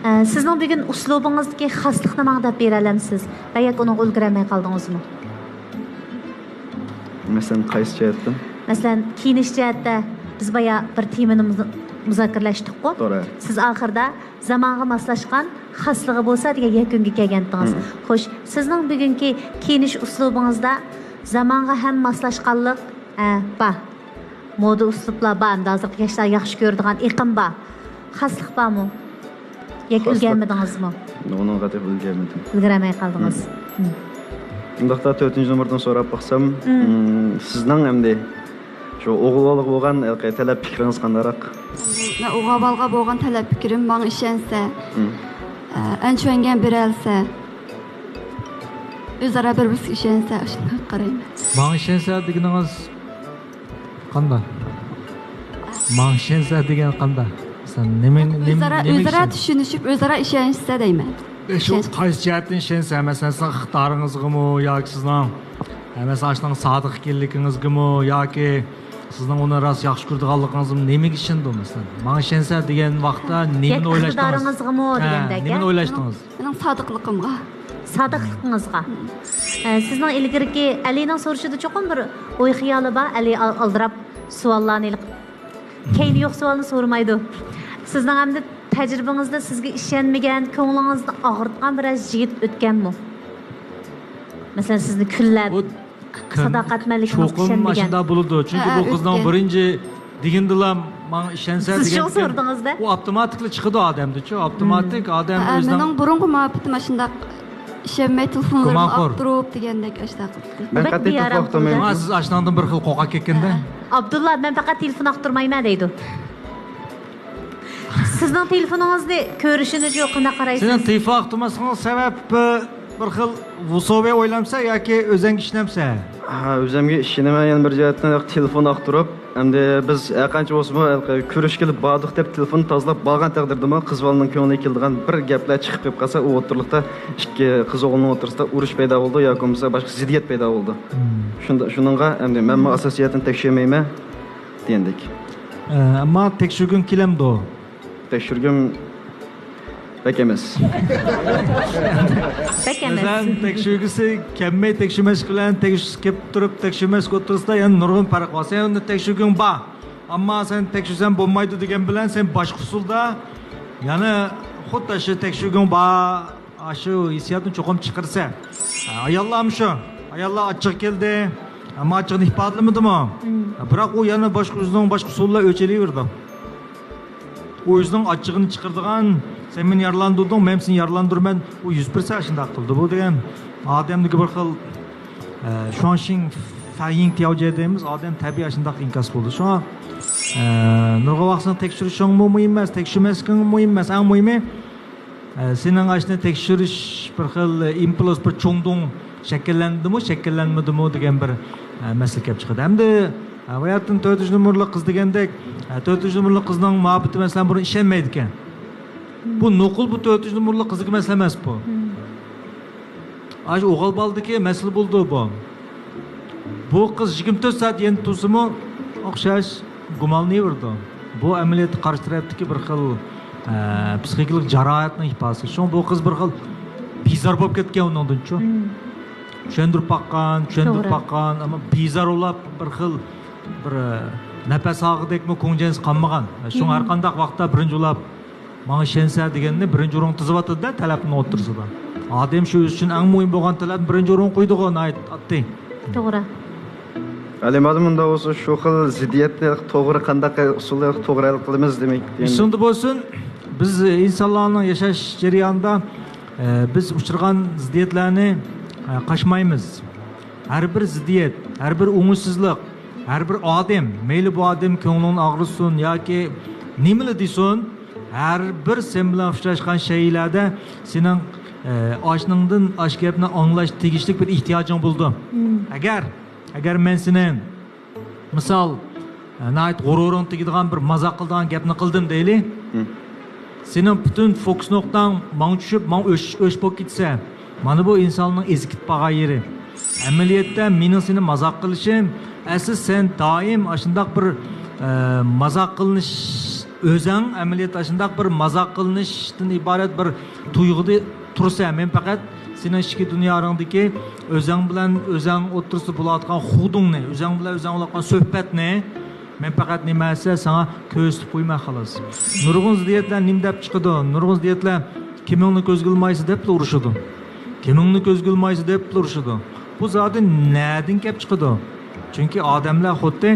ئە، سىزنىڭ بۈگۈن ئۇسلۇبىڭىزدىكى خاسلىقنى ماڭا دەپ بېرەلەمسىز؟ ۋە ياكى ئۇنىڭغا ئۈلگۈرەلمەي قالدىڭىزمۇ؟ مەسىلەن، قايسى جەھەتتىن؟ مەسىلەن، كىيىنىش جەھەتتە بىز بايا بىر تېمىنى مۇزا-، مۇزاكىرىلەشتۇققۇ؟ توغرا. سىز ئاخىردا زامانغا ماسلاشقان خاسلىقى بولسا دېگەن يەكۈنگە كەلگەنتىڭىز. مم. خوش، سىزنىڭ بۈگۈنكى كىيىنىش ئۇسلۇبىڭىزدا زامانغا ھەم ماسلاشقانلىق، ئە، بار. مودا ئۇسلۇبلار بار، ئەمدى ھازىرقى ياشلار ياخشى كۆرىدىغان ئېقىم بار. خاسلىق بارمۇ؟ ياكى خاسلىق. ئۈلگەرمىدىڭىزمۇ؟ ئۇنىڭغا دەپ ئۈلگەرمىدىم. ئۈلگۈرەلمەي قالدىڭىز. مم. مم. ئۇنداقتا تۆتىنچى نومۇردىن سوراپ باقسام، مم. مم، سىزنىڭ ئەمدى شۇ ئوغۇل بالىغا بولغان ھېلىقى تەلەپ پىكرىڭىز قانداقراق؟ مەن ئوغۇل بالىغا بولغان تەلەپ پىكرىم، ماڭا ئىشەنسە، مم. ئە، ئەنچۈەنگە بېرەلسە، ئۆزئارا بىر-بىرسىگە ئىشەنسە، شۇنداق قارايمەن. ماڭا ئىشەنسە دېگىنىڭىز قانداق؟ ماڭا ئىشەنسە دېگەن قانداق؟ مەسىلەن، نېمە، نېمە، ئۆزئارا، نېمە ئۆزئارا ئىشەن- چۈشىنىشىپ، ئۆزئارا ئىشەنسە دەيمەن. ئە، شۇ ئىشەنچ- قايسى جەھەتتىن ئىشەنسە؟ مەسىلەن، سىزنىڭ ئىقتىدارىڭىزغىمۇ ياكى سىزنىڭ، ئە، مەسىلەن، ئاشۇنىڭ سادىق ئىكەنلىكىڭىزگىمۇ ياكى سىزنىڭ ئۇنى راست ياخشى كۆرىدىغانلىقىڭىزمۇ؟ نېمىگە ئىشىنىدۇ، مەسىلەن؟ ماڭا ئىشەنسە دېگەن ۋاقىتتا نېمىنى ياكى ئويلاشتىڭىز؟ ئىقتىدارىڭىزغىمۇ ھە، دېگەندەك، نېمىنى ھە؟ ئويلاشتىڭىز؟ مېنىڭ سادىقلىقىمغا. سادىقلىقىڭىزغا. مم. ئە، سىزنىڭ ئىلگىرىكى ئەلىنىڭ سورىشىدا چوقۇم بىر ئوي خىيالى بار. ئەلى ئال-، ئالدىراپ سوئاللارنى، كەينى يوق سوئالنى سورىمايدۇ. سىزنىڭ ئەمدى تەجرىبىڭىزدە سىزگە ئىشەنمىگەن، كۆڭلىڭىزنى ئاغرىتقان بىرەر يىگىت ئۆتكەنمۇ؟ مەسىلەن، سىزنى كۈنلەپ بۇ كۈن ساداقەتمەنلىكىڭىزنى چوقۇم چۈشەنمىگەن. ئاشۇنداق بولىدۇ. چۈنكى ھە، بۇ قىزنىڭ ئۆتكەن. بىرىنچى دېگىندىلا ماڭا ئىشەنسە سىز شۇ دېگەندىكىن سورىدىڭىز-دە. ئۇ ئاپتوماتىكلا چىقىدۇ ئادەمدىچۇ. ئاپتوماتىك مم. ئادەم ھە، ئۆزىنىڭ مېنىڭ بۇرۇنقى مۇھەببىتىم ئاشۇنداق ئىشەنمەي تېلېفونلىرىمنى سورۇپ دېگەندەك ئاشۇنداق قىلدى. مەن بەك قەتئىي بىئارام تېلېفون قىلدى. ئاقتۇرمايمەن. شۇڭا سىز ئاشۇنىڭدىن بىر خىل قورقاق كەتكەندە. ھە. ئابدۇللا، مەن پەقەت تېلېفون ئاقتۇرمايمەن دەيدۇ. سىزنىڭ تېلېفونىڭىزنى كۆرۈشىنى قانداق قارايسىز؟ سىزنىڭ تېلېفون ئاقتۇرماسلىقىڭىز سەۋەبى بىر خىل ۋۇسوۋى ئويلامسە ياكى ئۆزەڭگە ئىشىنەمسە؟ ھە، ئۆزەمگە ئىشىنىمەن. يەنە بىر جەھەتتىن تېلېفون ئاقتۇرۇپ، ئەمدى بىز ھەرقانچە بولسىمۇ، ھېلىقى كۆرۈشكىلى باردۇق دەپ تېلېفون تازىلاپ بارغان تەقدىردىمۇ، قىز بالىنىڭ كۆڭلىگە كېلىدىغان بىر گەپلەر چىقىپ قېلىپ قالسا، ئۇ ئوتتۇرىلىقتا ئىككى قىز ئوغۇلنىڭ ئوتتۇرىسىدا ئۇرۇش پەيدا بولىدۇ ياكى بولمىسا باشقا زىددىيەت پەيدا بولىدۇ. شۇندا-، شۇنىڭغا ئەمدى مەنمۇ ئاساسىي جەھەتتىن تەكشۈرمەيمەن دېگەندەك. ئە، ئەمما تەكشۈرگۈڭ كېلەمدۇ؟ تەكشۈرگۈم بەك ئەمەس. بەك ئەمەس. مەسىلەن، تەكشۈرگۈسى كەلمەي تەكشۈرمەسلىك بىلەن تەكشۈرگۈسى كېلىپ تۇرۇپ تەكشۈرمەسلىك ئوتتۇرىسىدا يەنە نۇرغۇن پەرق بار. سەن ئۇنى تەكشۈرگۈڭ بار، ئەمما سەن تەكشۈرسەم بولمايدۇ دېگەن بىلەن سەن باشقا ئۇسۇلدا يەنە خۇددى شۇ تەكشۈرگۈڭ بار، ئاشۇ ھېسسىياتنى چوقۇم چىقىرىسەن. ئاياللارمۇ شۇ. ئاياللار ئاچچىقى كەلدى، ئەمما ئاچچىقىنى ئىپادىلىمىدىمۇ؟ بىراق ئۇ يەنە باشقا، ئۆزىنىڭ باشقا ئۇسۇللار ئۆچ ئېلىۋېرىدۇ. ئۇ ئۆزىنىڭ ئاچچىقىنى چىقىرىدىغان، سەن مېنى يارىلاندۇردۇڭ، مەن سېنى يارىلاندۇرىمەن. ئۇ يۈز پىرسەنت شۇنداق قىلىدۇ. بۇ دېگەن ئادەمدىكى بىر خىل، ئە، شۇاڭشىڭ فەييىڭ تياۋجيې دەيمىز، ئادەم تەبىئىي شۇنداق ئىنكاس بولىدۇ. شۇڭا، ئە، نۇرغۇن ۋاقىتنى تەكشۈرۈشۈڭمۇ مۇھىم ئەمەس، تەكشۈرمەسلىكىڭمۇ مۇھىم ئەمەس. ئەڭ مۇھىمى، ئە، سېنىڭ ئاشۇنى تەكشۈرۈش بىر خىل ئىمپۇلس، بىر چۇڭدۇڭ شەكىللەندىمۇ، شەكىللەنمىدىمۇ دېگەن بىر، ئە، مەسىلە كەپ چىقىدۇ. ئەمدى، ئە، باياتىن تۆتىنچى نومۇرلۇق قىز دېگەندەك، ئە، تۆتىنچى نومۇرلۇق قىزنىڭ مۇھەببىتى، مەسىلەن، بۇنى ئىشەنمەيدىكەن. بۇ نوقۇل بۇ تۆتىنچى نومۇرلۇق قىزنىڭكى مەسىلە ئەمەس بۇ. ئاشۇ ئوغۇل بالىدىكى مەسىلە بولىدۇ بۇ. بۇ قىز يىگىرمە تۆت سائەت يېنىدا تۇرسىمۇ ئوخشاش گۇمانلىنىۋېرىدۇ. بۇ ئەمەلىيەتتە قارشى تەرەپتىكى بىر خىل، ئە، پسىخىكىلىق جاراھەتنىڭ ئىپادىسى. شۇڭا بۇ قىز بىر خىل بىزار بولۇپ كەتكەن ئۇنىڭدىنچۇ. چۈشەندۈرۈپ باققان، چۈشەندۈرۈپ باققان، ئەمما بىزار بولاپ بىر خىل بىر، ئە، نەپەس ئالغۇدەكمۇ كۆڭلىنى قالمىغان. شۇڭا ھەر قانداق ۋاقىتتا بىرىنچى بولاپ ماڭا ئىشەنسە دېگەننى بىرىنچى ئورۇنغا تىزىۋاتىدۇ-دە، تەلەپنىڭ ئوتتۇرىسىدا. ئادەم شۇ ئۆزى ئۈچۈن ئەڭ مۇھىم بولغان تەلەپنى بىرىنچى ئورۇنغا قويىدىغۇ، ناھايىتى ئاددىي. توغرا. ئەلى مۇئەللىم، ئۇنداق بولسا شۇ خىل زىددىيەتنى توغرا، قانداق ئۇسۇلدا توغرا ھەل قىلىمىز دېمەك. ئېسىڭدە بولسۇن، بىز ئىنسانلارنىڭ ياشاش جەريانىدا، ئە، بىز ئۇچرىغان زىددىيەتلەرنى، ئە، قاچمايمىز. ھەر بىر زىددىيەت، ھەر بىر ئوڭۇشسىزلىق، ھەر بىر ئادەم، مەيلى بۇ ئادەم كۆڭلۈڭنى ئاغرىتسۇن ياكى نېمىلا دېسۇن، ھەر بىر سەن بىلەن ئۇچراشقان شەيئىلەردە سېنىڭ، ئە، ئاشۇنىڭدىن ئاشۇ گەپنى ئاڭلاش تېگىشلىك بىر ئېھتىياجىڭ بولىدۇ. ئەگەر، ئەگەر مەن سېنى، مىسال، ئە، ناھايىتى غۇرۇرۇڭ تېگىدىغان بىر مازاق قىلىدىغان گەپنى قىلدىم دەيلى. سېنىڭ پۈتۈن فوكۇس نۇقتاڭ ماڭا چۈشۈپ، ماڭا ئۆچ، ئۆچ بولۇپ كېتىسە، مانا بۇ ئىنساننىڭ ئېزىپ كېتىپ قالغان يېرى. ئەمەلىيەتتە مېنىڭ سېنى مازاق قىلىشىم، ئەسلى سەن دائىم ئاشۇنداق بىر، ئە، مازاق قىلىنىش، ئۆزەڭ ئەمەلىيەتتە ئاشۇنداق بىر مازاق قىلىنىشتىن ئىبارەت بىر تۇيغۇدا تۇرسەن. مەن پەقەت سېنىڭ ئىچكى دۇنياڭدىكى ئۆزەڭ بىلەن ئۆزەڭ ئوتتۇرىسىدا بولۇۋاتقان خۇدۇڭنى، ئۆزەڭ بىلەن ئۆزەڭ بولۇۋاتقان سۆھبەتنى مەن پەقەت نېمە دېسە ساڭا كۆرسىتىپ قويىمەن، خالاس. نۇرغۇن زىددىيەتلەر نېمە دەپ چىقىدۇ؟ نۇرغۇن زىددىيەتلەر كىمىڭنى كۆزگە ئىلمايسەن دەپلا ئۇرۇشىدۇ. كىمىڭنى كۆزگە ئىلمايسەن دەپلا ئۇرۇشىدۇ. بۇ زادى نەدىن كەپ چىقىدۇ؟ چۈنكى ئادەملەر خۇددى،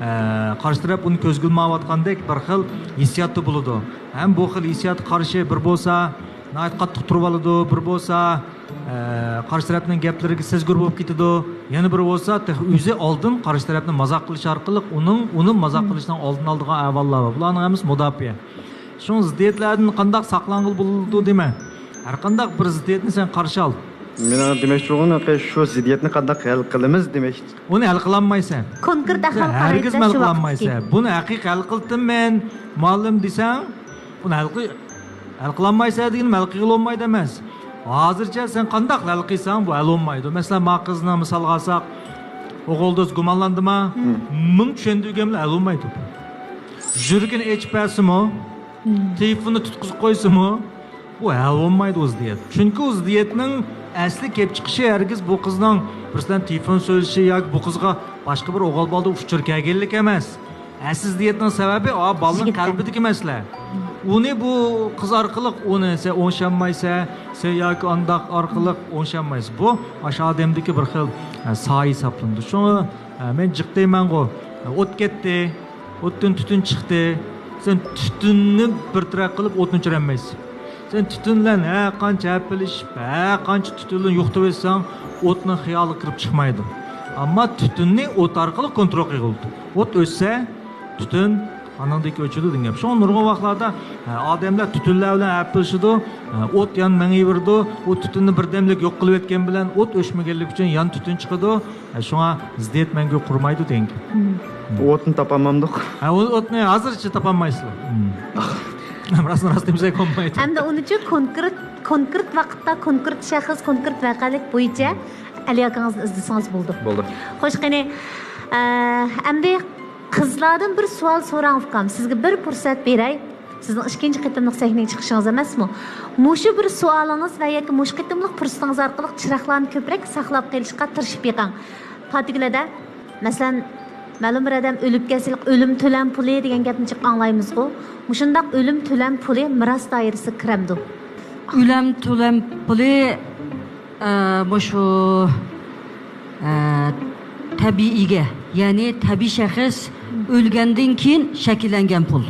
ئە، قارشى تەرەپ ئۇنى كۆزگە ئىلمايۋاتقاندەك بىر خىل ھېسسىياتتا بولىدۇ. ھەم بۇ خىل ھېسسىياتقا قارشى بىر بولسا ناھايىتى قاتتىق تۇرۇۋالىدۇ، بىر بولسا، ئە، قارشى تەرەپنىڭ گەپلىرىگە سەزگۈر بولۇپ كېتىدۇ. يەنە بىرى بولسا تېخى ئۆزى ئالدىن قارشى تەرەپنى مازاق قىلىش ئارقىلىق ئۇنىڭ، ئۇنى مازاق قىلىشنىڭ ئالدىنى ئالىدىغان ئەھۋاللار بار. بۇلارنىڭ ھەممىسى مۇداپىئە. شۇڭا زىددىيەتلەردىن قانداق ساقلانغىلى بولىدۇ دېمە. ھەر قانداق بىر زىددىيەتنى سەن قارشى ئال. مېنىڭ دېمەكچى بولغىنىم، شۇ زىددىيەتنى قانداق ھەل قىلىمىز دېمەك. ئۇنى ھەل قىلالمايسەن. كونكرېت ئەھۋال سەن ھەرگىز قارايدۇ ھەل شۇ قىلالمايسەن. ۋاقىتتىكى. بۇنى ھەقىقىي ھەل قىلدىم مەن، مۇئەللىم دېسەڭ، بۇنى ھەل قىل-، ھەل قىلالمايسەن دېگىنىم ھەل قىلغىلى بولمايدۇ ئەمەس. ھازىرچە سەن قانداق ھەل قىلساڭ، بۇ ھەل بولمايدۇ. مەسىلەن، ما قىزنى مىسالغا ئالساق، ئوغۇل دوست گۇمانلاندىما؟ مىڭ چۈشەندۈرگەنلا ھەل بولمايدۇ. يۈرىكىنى ئېچىپ بەرسىمۇ، تېلېفوننى تۇتقۇزۇپ قويسىمۇ، بۇ ھەل بولمايدۇ ئۇ زىددىيەت. چۈنكى ئۇ زىددىيەتنىڭ ئەسلى كېلىپ چىقىشى ھەرگىز بۇ قىزنىڭ بىرسى بىلەن تېلېفون سۆزلىشى ياكى بۇ قىزغا باشقا بىر ئوغۇل بالىدا ئۇچۇر كەلگەنلىك ئەمەس. ئەسلى زىددىيەتنىڭ سەۋەبى، ئا، بالىنىڭ قەلبىدىكى مەسىلە. ئۇنى بۇ قىز ئارقىلىق، ئۇنى سەن ئوڭشالمايسەن، سەن ياكى ئانداق ئارقىلىق ئوڭشالمايسەن. بۇ ئاشۇ ئادەمدىكى بىر خىل، ئە، سايە ھېسابلىنىدۇ. شۇڭا، ئە، مەن جىق دەيمەنغۇ، ئە، ئوت كەتتى. ئوتتىن تۈتۈن چىقتى. سەن تۈتۈننى بىر تەرەپ قىلىپ ئوتنى ئۆچۈرەلمەيسەن. سەن تۈتۈن بىلەن ھەر قانچە ھەپىلىشىپ، ھەر قانچە تۈتۈننى يوقىتىۋەتسەڭ، ئوتنىڭ خىيالىغا كىرىپ چىقمايدۇ. ئەمما تۈتۈننى ئوت ئارقىلىق كونترول قىلغىلى بولىدۇ. ئوت ئۆچسە، تۈتۈن ئانىڭدىن كېيىن ئۆچىدۇ دېگەن گەپ. شۇڭا نۇرغۇن ۋاقىتلاردا، ئە، ئادەملەر تۈتۈنلەر بىلەن ئەپلىشىدۇ، ئە، ئوت يان مېڭىۋېرىدۇ، ئۇ تۈتۈننى بىردەملىك يوق قىلىۋەتكەن بىلەن ئوت ئۆچمىگەنلىكى ئۈچۈن يان تۈتۈن چىقىدۇ. ئە، شۇڭا زىددىيەت مەڭگۈ قۇرۇمايدۇ دېگەن گەپ. ئوتنى تاپالمامدۇق. ھە، ئۇ ئوتنى ھازىرچە تاپالمايسىلەر. راستىنى راست دېمىسەك بولمايدۇ. ئەمدى ئۇنىچۇ كونكرېت، كونكرېت ۋاقىتتا، كونكرېت شەخس، كونكرېت ۋەقەلىك بويىچە ئەلى ئاكىڭىزنى ئىزدىسىڭىز بولىدۇ. بولدى. خوش، قېنى، ئە، ئەمدى قىزلاردىن بىر سوئال سوراڭ، ئۇكام. سىزگە بىر پۇرسەت بېرەي. سىزنىڭ ئىككىنچى قېتىملىق سەھنىگە چىقىشىڭىز ئەمەسمۇ؟ مۇشۇ بىر سوئالىڭىز ۋە ياكى مۇشۇ قېتىملىق پۇرسىتىڭىز ئارقىلىق چىراغلارنى كۆپرەك ساقلاپ قېلىشقا تىرىشىپ بېقىڭ. پاتىگۈل ھەدە، مەسىلەن، مەلۇم بىر ئادەم ئۆلۈپ كەتسە، ئۆلۈم تۆلەم پۇلى دېگەن گەپنى جىق ئاڭلايمىزغۇ؟ مۇشۇنداق ئۆلۈم تۆلەم پۇلى مىراس دائىرىسىگە كىرەمدۇ؟ ئۆلەم تۆلەم پۇلى، ئە، مۇشۇ، ئە، تەبىئىيگە، يەنى تەبىئىي شەخس ئۆلگەندىن كېيىن شەكىللەنگەن پۇل.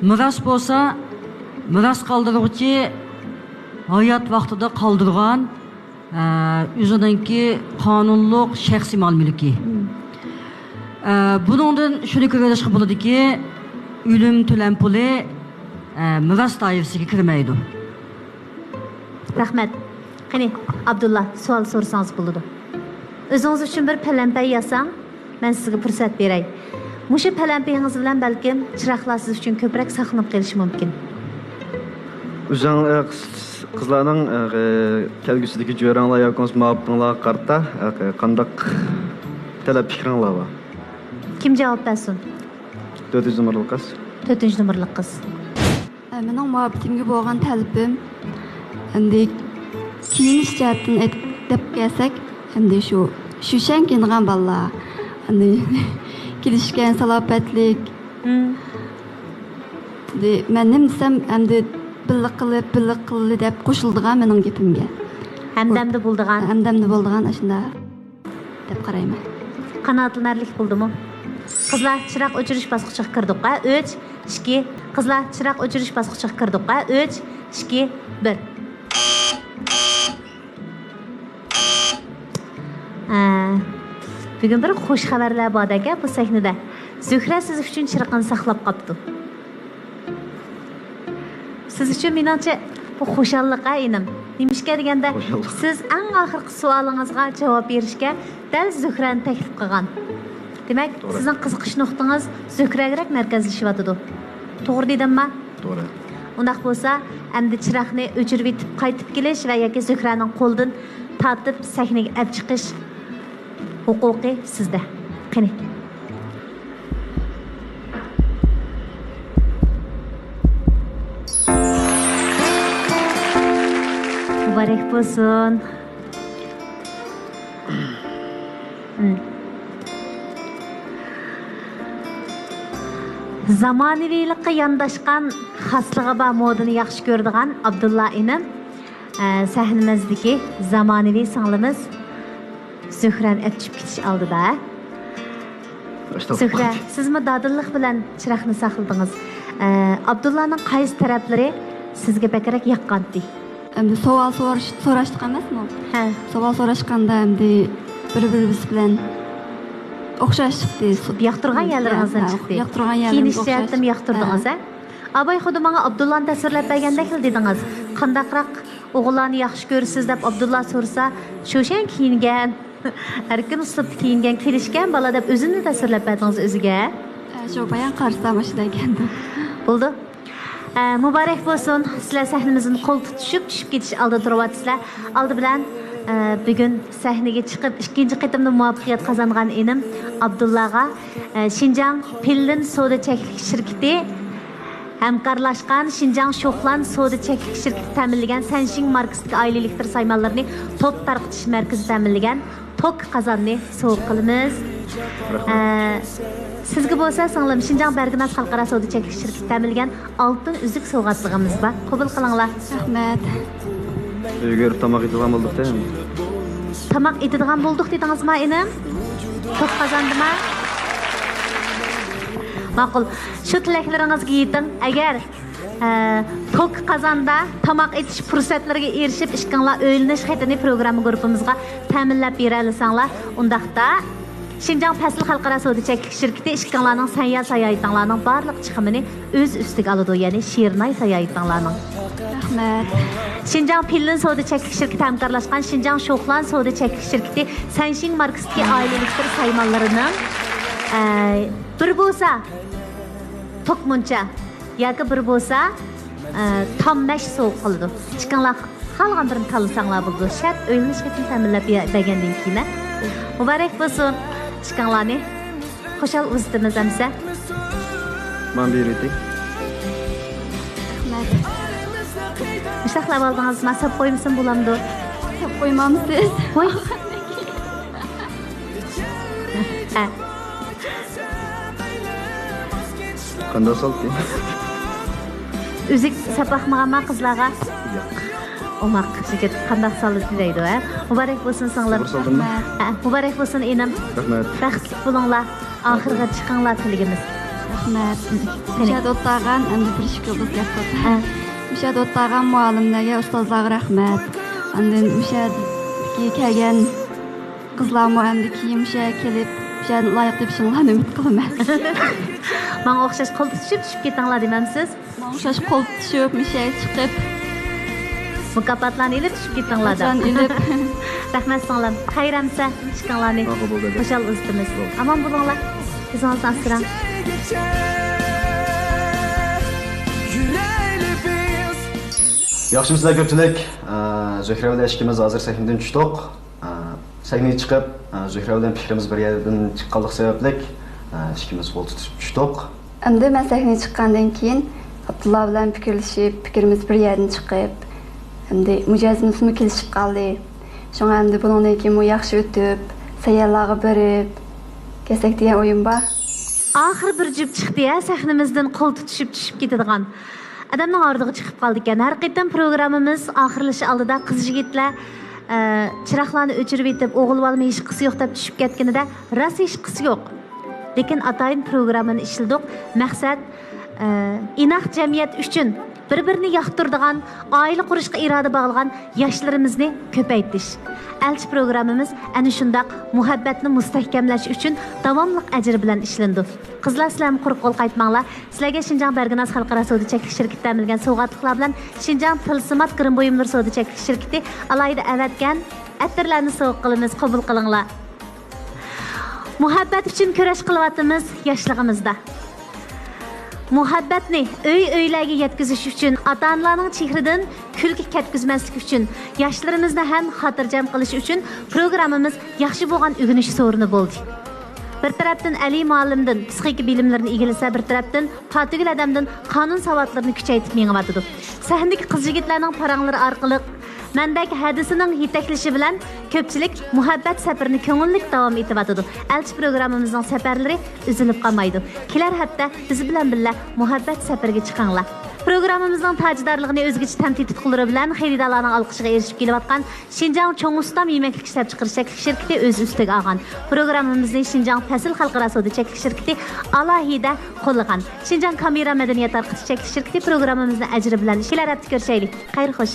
مىراس بولسا، مىراس قالدۇرغۇچى ھايات ۋاقتىدا قالدۇرغان، ئە، ئۆزىنىڭكى قانۇنلۇق شەخسىي مال مۈلكى. ئە، بۇنىڭدىن شۇنى كۆرۈۋېلىشقا بولىدۇكى، ئۆلۈم تۆلەم پۇلى، ئە، مىراس دائىرىسىگە كىرمەيدۇ. رەھمەت. قېنى، ئابدۇللا، سوئال سورىسىڭىز بولىدۇ. ئۆزىڭىز ئۈچۈن بىر پەلەمپەي ياساڭ، مەن سىزگە پۇرسەت بېرەي. مۇشۇ پەلەمپىيىڭىز بىلەن بەلكىم چىراغلار سىز ئۈچۈن كۆپرەك ساقلىنىپ قېلىشى مۇمكىن. ئۆزۈڭ، ئە، قىز-، قىزلارنىڭ، ئە، كەلگۈسىدىكى جۆرەڭلار ياكى بولمىسا مۇۋاپىقىڭلارغا قارىتا، ئە، قانداق تەلەپ پىكرىڭلار بار؟ كىم جاۋاب بەرسۇن؟ تۆتىنچى نومۇرلۇق قىز. تۆتىنچى نومۇرلۇق قىز. مېنىڭ مۇھەببىتىمگە بولغان تەلىپىم، ئەمدى كىيىنىش جەھەتتىن ئېيتىپ دەپ كەلسەك، ئەمدى شۇ شۈشەن كىيىنىدىغان بالىلار، ئەمدى كېلىشكەن، سالاپەتلىك. مم. ئەمدى مەن نېمە دېسەم، ئەمدى بىللە قىلىپ، بىللە قىلدى دەپ قوشۇلىدىغان مېنىڭ گېپىمگە. ھەمدەمدە بولىدىغان. ھەمدەمدە بولىدىغان ئاشۇنداق دەپ قارايمەن. قانائەتلىنەرلىك بولدىمۇ؟ قىزلار، چىراغ ئۆچۈرۈش باسقۇچىغا كىردۇق، ھە؟ ئۈچ، ئىككى. قىزلار، چىراغ ئۆچۈرۈش باسقۇچىغا كىردۇق، ھە؟ ئۈچ، ئىككى، بىر. ھە، بۈگۈن بىر خۇش خەۋەرلەر باردەك، ھە، بۇ سەھنىدە. زۆھرە سىز ئۈچۈن چىرىقىنى ساقلاپ قاپتۇ. سىز ئۈچۈن مېنىڭچە بۇ خۇشاللىق، ھە، ئىنىم. نېمىشقا دېگەندە، خۇشاللىق. سىز ئەڭ ئاخىرقى سوئالىڭىزغا جاۋاب بېرىشكە دەل زۆھرەنى تەكلىپ قىلغان. دېمەك، توغرا. سىزنىڭ قىزىقىش نۇقتىڭىز زۆھرەگىرەك مەركەزلىشىۋاتىدۇ. توغرا دېدىمما؟ توغرا. ئۇنداق بولسا، ئەمدى چىراغنى ئۆچۈرۈۋېتىپ قايتىپ كېلىش ۋە ياكى زۆھرەنىڭ قولىدىن تارتىپ سەھنىگە ئەپ چىقىش ھوقۇقى سىزدە. قېنى. مۇبارەك بولسۇن. زامانىۋىلىققا يانداشقان، خاسلىقى بار مودىنى ياخشى كۆرىدىغان ئابدۇللا ئىنىم، ئە، سەھنىمىزدىكى زامانىۋى سىڭلىمىز زۆھرەنى ئەپ چۈشۈپ كېتىش ئالدىدا. زۆھرە، سىزمۇ دادىللىق بىلەن چىراغنى ساقلىدىڭىز. ئە، ئابدۇللانىڭ قايسى تەرەپلىرى سىزگە بەكرەك ياققانتى؟ ئەمدى سوئال سوراش، سوراشتۇق ئەمەسمۇ؟ ھە. سوئال سوراشقاندا ئەمدى بىر-بىرىمىز بىلەن ئوخشاش چىقتى. ياقتۇرغان يەرلىرىڭىزدىن چىقتى. ياقتۇرغان يەرلىرىمىز ئوخشاش. كىيىنىش جەھەتتىمۇ ياقتۇردىڭىز، ھە؟ ئاباي خۇددى ماڭا ئابدۇللانى تەسۋىرلەپ بەرگەندەكلا دېدىڭىز. قانداقراق ئوغۇللارنى ياخشى كۆرىسىز دەپ ئابدۇللا سورىسا، شۇشەن كىيىنگەن، ئەركىن ئۇسلۇبتا كىيىنگەن، كېلىشكەن بالا دەپ ئۆزىنى تەسۋىرلەپ بەردىڭىز ئۆزىگە. ئە، شۇ بايان قارىسام ئاشۇنداق ئىكەندۇ. بولدى. ئە، مۇبارەك بولسۇن. سىلەر سەھنىمىزدىن قول تۇتۇشۇپ چۈشۈپ كېتىش ئالدىدا تۇرۇۋاتىسىلەر. ئالدى بىلەن، ئە، بۈگۈن سەھنىگە چىقىپ ئىككىنچى قېتىمدا مۇۋەپپەقىيەت قازانغان ئىنىم ئابدۇللاغا، ئە، شىنجاڭ پىللىن سودا چەكلىك شىركىتى ھەمكارلاشقان شىنجاڭ شوخلان سودا چەكلىك شىركىتى تەمىنلىگەن سەنشىڭ ماركىسىدىكى ئائىلە ئېلېكتر سايمانلىرىنى توك تارقىتىش مەركىزى تەمىنلىگەن توك قازاننى سوۋغا قىلىمىز. ئە، سىزگە بولسا، سىڭلىم، شىنجاڭ بەرگىناز خەلقئارا سودا چەكلىك شىركىتى تەمىنلىگەن ئالتۇن ئۈزۈك سوۋغاتلىقىمىز بار. قوبۇل قىلىڭلار. رەھمەت. ئۆيگە بېرىپ تاماق يېتىدىغان بولدۇق-تە. تاماق ئېتىدىغان بولدۇق دېدىڭىزما، ئىنىم؟ توك قازاندىما؟ ماقۇل. شۇ تىلەكلىرىڭىزگە يېتىڭ. ئەگەر، ئە، توك قازاندا تاماق ئېتىش پۇرسەتلىرىگە ئېرىشىپ، ئىككىڭلار ئۆيلىنىش خېتىنى پروگرامما گۇرۇپپىمىزغا تەمىنلەپ بېرەلىسەڭلار، ئۇنداقتا شىنجاڭ پەسىل خەلقئارا سودا چەكلىك شىركىتى ئىككىڭلارنىڭ سەنيا ساياھىتىڭلارنىڭ بارلىق چىقىمىنى ئۆز ئۈستىگە ئالىدۇ، يەنى شىرناي ساياھىتىڭلارنىڭ. رەھمەت. شىنجاڭ پىللىن سودا چەكلىك شىركىتى ھەمكارلاشقان شىنجاڭ شوخلان سودا چەكلىك شىركىتى سەنشىڭ ماركىسىدىكى ئائىلە ئېلېكتر سايمانلىرىنىڭ، ئە، بىر بوسا توك مۇنچا ياكى بىر بوسا، ئە، تام مەش سوۋغا قىلىدۇ. ئىككىڭلار خالىغان بىرىنى تاللىساڭلار بولىدۇ. شەرت ئۆيلىنىش خېتىنى تەمىنلەپ بە-، بەرگەندىن كېيىن، ھە. مۇبارەك بولسۇن ئىككىڭلارنى. خۇشال ئۇزىتىمىز ئەمىسە. مانا بېرىۋېتەي. رەھمەت. مۇشۇنداقلا ئالدىڭىزما ساپ قويمىسىمۇ بولامدۇ؟ ساپ قويمامسىز؟ ۋاي. ھە. قانداق سالدى؟ ئۈزۈك ساپ باقمىغانما قىزلارغا؟ ياق. ئوماق يىگىت قانداق سالدى دەيدۇ، ھە؟ مۇبارەك بولسۇن سىڭلىم. توغرا سالدىممۇ؟ ھە، مۇبارەك بولسۇن ئىنىم. رەھمەت. بەختلىك بولۇڭلار. ئاخىرغا چىقىڭلار تىلىگىمىز. رەھمەت. قېنى. مۇشۇ يەردە ئولتۇرغان ئەمدى بىر ئىككى يۇلدۇز گەپ قىلدى. ھە. مۇشۇ يەردە ئولتۇرغان مۇئەللىملەرگە، ئۇستازلارغا رەھمەت. ئاندىن مۇشۇ يەردىكى كەلگەن قىزلارمۇ ئەمدى كېيىن مۇشۇ يەرگە كېلىپ، مۇشۇ يەردىن لايىق تېپىشىڭلارنى ئۈمىد قىلىمەن. ماڭا ئوخشاش قول تۇتۇشۇپ چۈشۈپ كېتىڭلار دېمەمسىز؟ ماڭا ئوخشاش قول تۇتۇشۇپ، مۇشۇ يەرگە چىقىپ، مۇكاپاتلارنى ئېلىپ چۈشۈپ كېتىڭلار دەپ. مۇكاپاتلارنى ئېلىپ. رەھمەت سىڭلىم. خەير ئەمىسە، ئىشقىڭلارنى ماقۇل بولدى. خۇشال ئۇزىتىمىز. بولدى. ئامان بولۇڭلار. ئۆزىڭىزنى ئاسراڭ. ياخشىمۇسىلەر كۆپچىلىك؟ ئە، زۆھرە بىلەن ئىككىمىز ھازىر سەھنىدىن چۈشتۇق. ئە، سەھنىگە چىقىپ، ئە، زۆھرە بىلەن پىكرىمىز بىر يەردىن چىققانلىقى سەۋەبلىك، ئە، ئىككىمىز قول تۇتۇشۇپ چۈشتۇق. ئەمدى مەن سەھنىگە چىققاندىن كېيىن، ئابدۇللا بىلەن پىكىرلىشىپ، پىكرىمىز بىر يەردىن چىقىپ، ئەمدى مىجەزىمىزمۇ كېلىشىپ قالدى. شۇڭا ئەمدى بۇنىڭدىن كېيىنمۇ ياخشى ئۆتۈپ، سەييارلارغا بېرىپ كەلسەك دېگەن ئويۇم بار. ئاخىرى بىر جۈپ چىقتى ھە، سەھنىمىزدىن قول تۇتۇشۇپ چۈشۈپ كېتىدىغان. ئادەمنىڭ ئارىدىغا چىقىپ قالىدىكەن. ھەر قېتىم پروگراممىمىز ئاخىرلىشى ئالدىدا قىز يىگىتلەر، ئە، چىراغلارنى ئۆچۈرۈۋېتىپ، ئوغۇل بالىمۇ ھېچقىسى يوق دەپ چۈشۈپ كەتكىنىدە، راست ھېچقىسى يوق. لېكىن ئاتايىن پروگراممىنى ئىشلىدۇق. مەقسەت، ئە، ئىناق جەمئىيەت ئۈچۈن بىر-بىرىنى ياقتۇرىدىغان، ئائىلە قۇرۇشقا ئىرادە باغلىغان ياشلىرىمىزنى كۆپەيتىش. ئەلچى پروگراممىمىز ئەنە شۇنداق مۇھەببەتنى مۇستەھكەملەش ئۈچۈن داۋاملىق ئەجىر بىلەن ئىشلىنىدۇ. قىزلار، سىلەرمۇ قۇرۇق قول قايتماڭلار. سىلەرگە شىنجاڭ بەرگىناز خەلقئارا سودا چەكلىك شىركىتى تەمىنلىگەن سوۋغاتلىقلار بىلەن شىنجاڭ تىلسىمات گىرىم بۇيۇملىرى سودا چەكلىك شىركىتى ئالاھىدە ئەۋەتكەن ئەتىرلەرنى سوۋغا قىلىمىز، قوبۇل قىلىڭلار. مۇھەببەت ئۈچۈن كۈرەش قىلىۋاتىمىز ياشلىقىمىزدا. مۇھەببەتنى ئۆي-ئۆيلەرگە يەتكۈزۈش ئۈچۈن، ئاتا-ئانىلارنىڭ چېھرىدىن كۈلكە كەتكۈزمەسلىك ئۈچۈن، ياشلىرىمىزنى ھەم خاتىرجەم قىلىش ئۈچۈن پروگراممىمىز ياخشى بولغان ئۆگىنىش سورۇنى بولدى. بىر تەرەپتىن ئەلى مۇئەللىمدىن پسىخىكا بىلىملىرىنى ئىگىلىسە، بىر تەرەپتىن پاتىگۈل ھەدەمدىن قانۇن ساۋاتلىرىنى كۈچەيتىپ مېڭىۋاتىدۇ. سەھنىدىكى قىز-يىگىتلەرنىڭ پاراڭلىرى ئارقىلىق مەندەك ھەدىسىنىڭ يېتەكلىشى بىلەن كۆپچىلىك مۇھەببەت سەپىرىنى كۆڭۈللۈك داۋام ئېتىۋاتىدۇ. ئەلچى پروگراممىمىزنىڭ سەپەرلىرى ئۈزۈلۈپ قالمايدۇ. كېلەر ھەپتە بىز بىلەن بىللە مۇھەببەت سەپىرىگە چىقىڭلار. پروگراممىمىزنىڭ تاجدارلىقىنى ئۆزگىچە تەم تېتىتقۇلىرى بىلەن خېرىدارلارنىڭ ئالقىشىغا ئېرىشىپ كېلىۋاتقان شىنجاڭ چوڭ ئۇستام يېمەكلىك ئىشلەپچىقىرىش چەكلىك شىركىتى ئۆز ئۈستىگە ئالغان. پروگراممىمىزنى شىنجاڭ پەسىل خەلقئارا سودا چەكلىك شىركىتى ئالاھىدە قوللىغان. شىنجاڭ كامېرا مەدەنىيەت تارقىتىش چەكلىك شىركىتى پروگراممىمىزنى ئەجرى بىلەن كېلەر ھەپتە كۆرۈشەيلى. خەير خوش.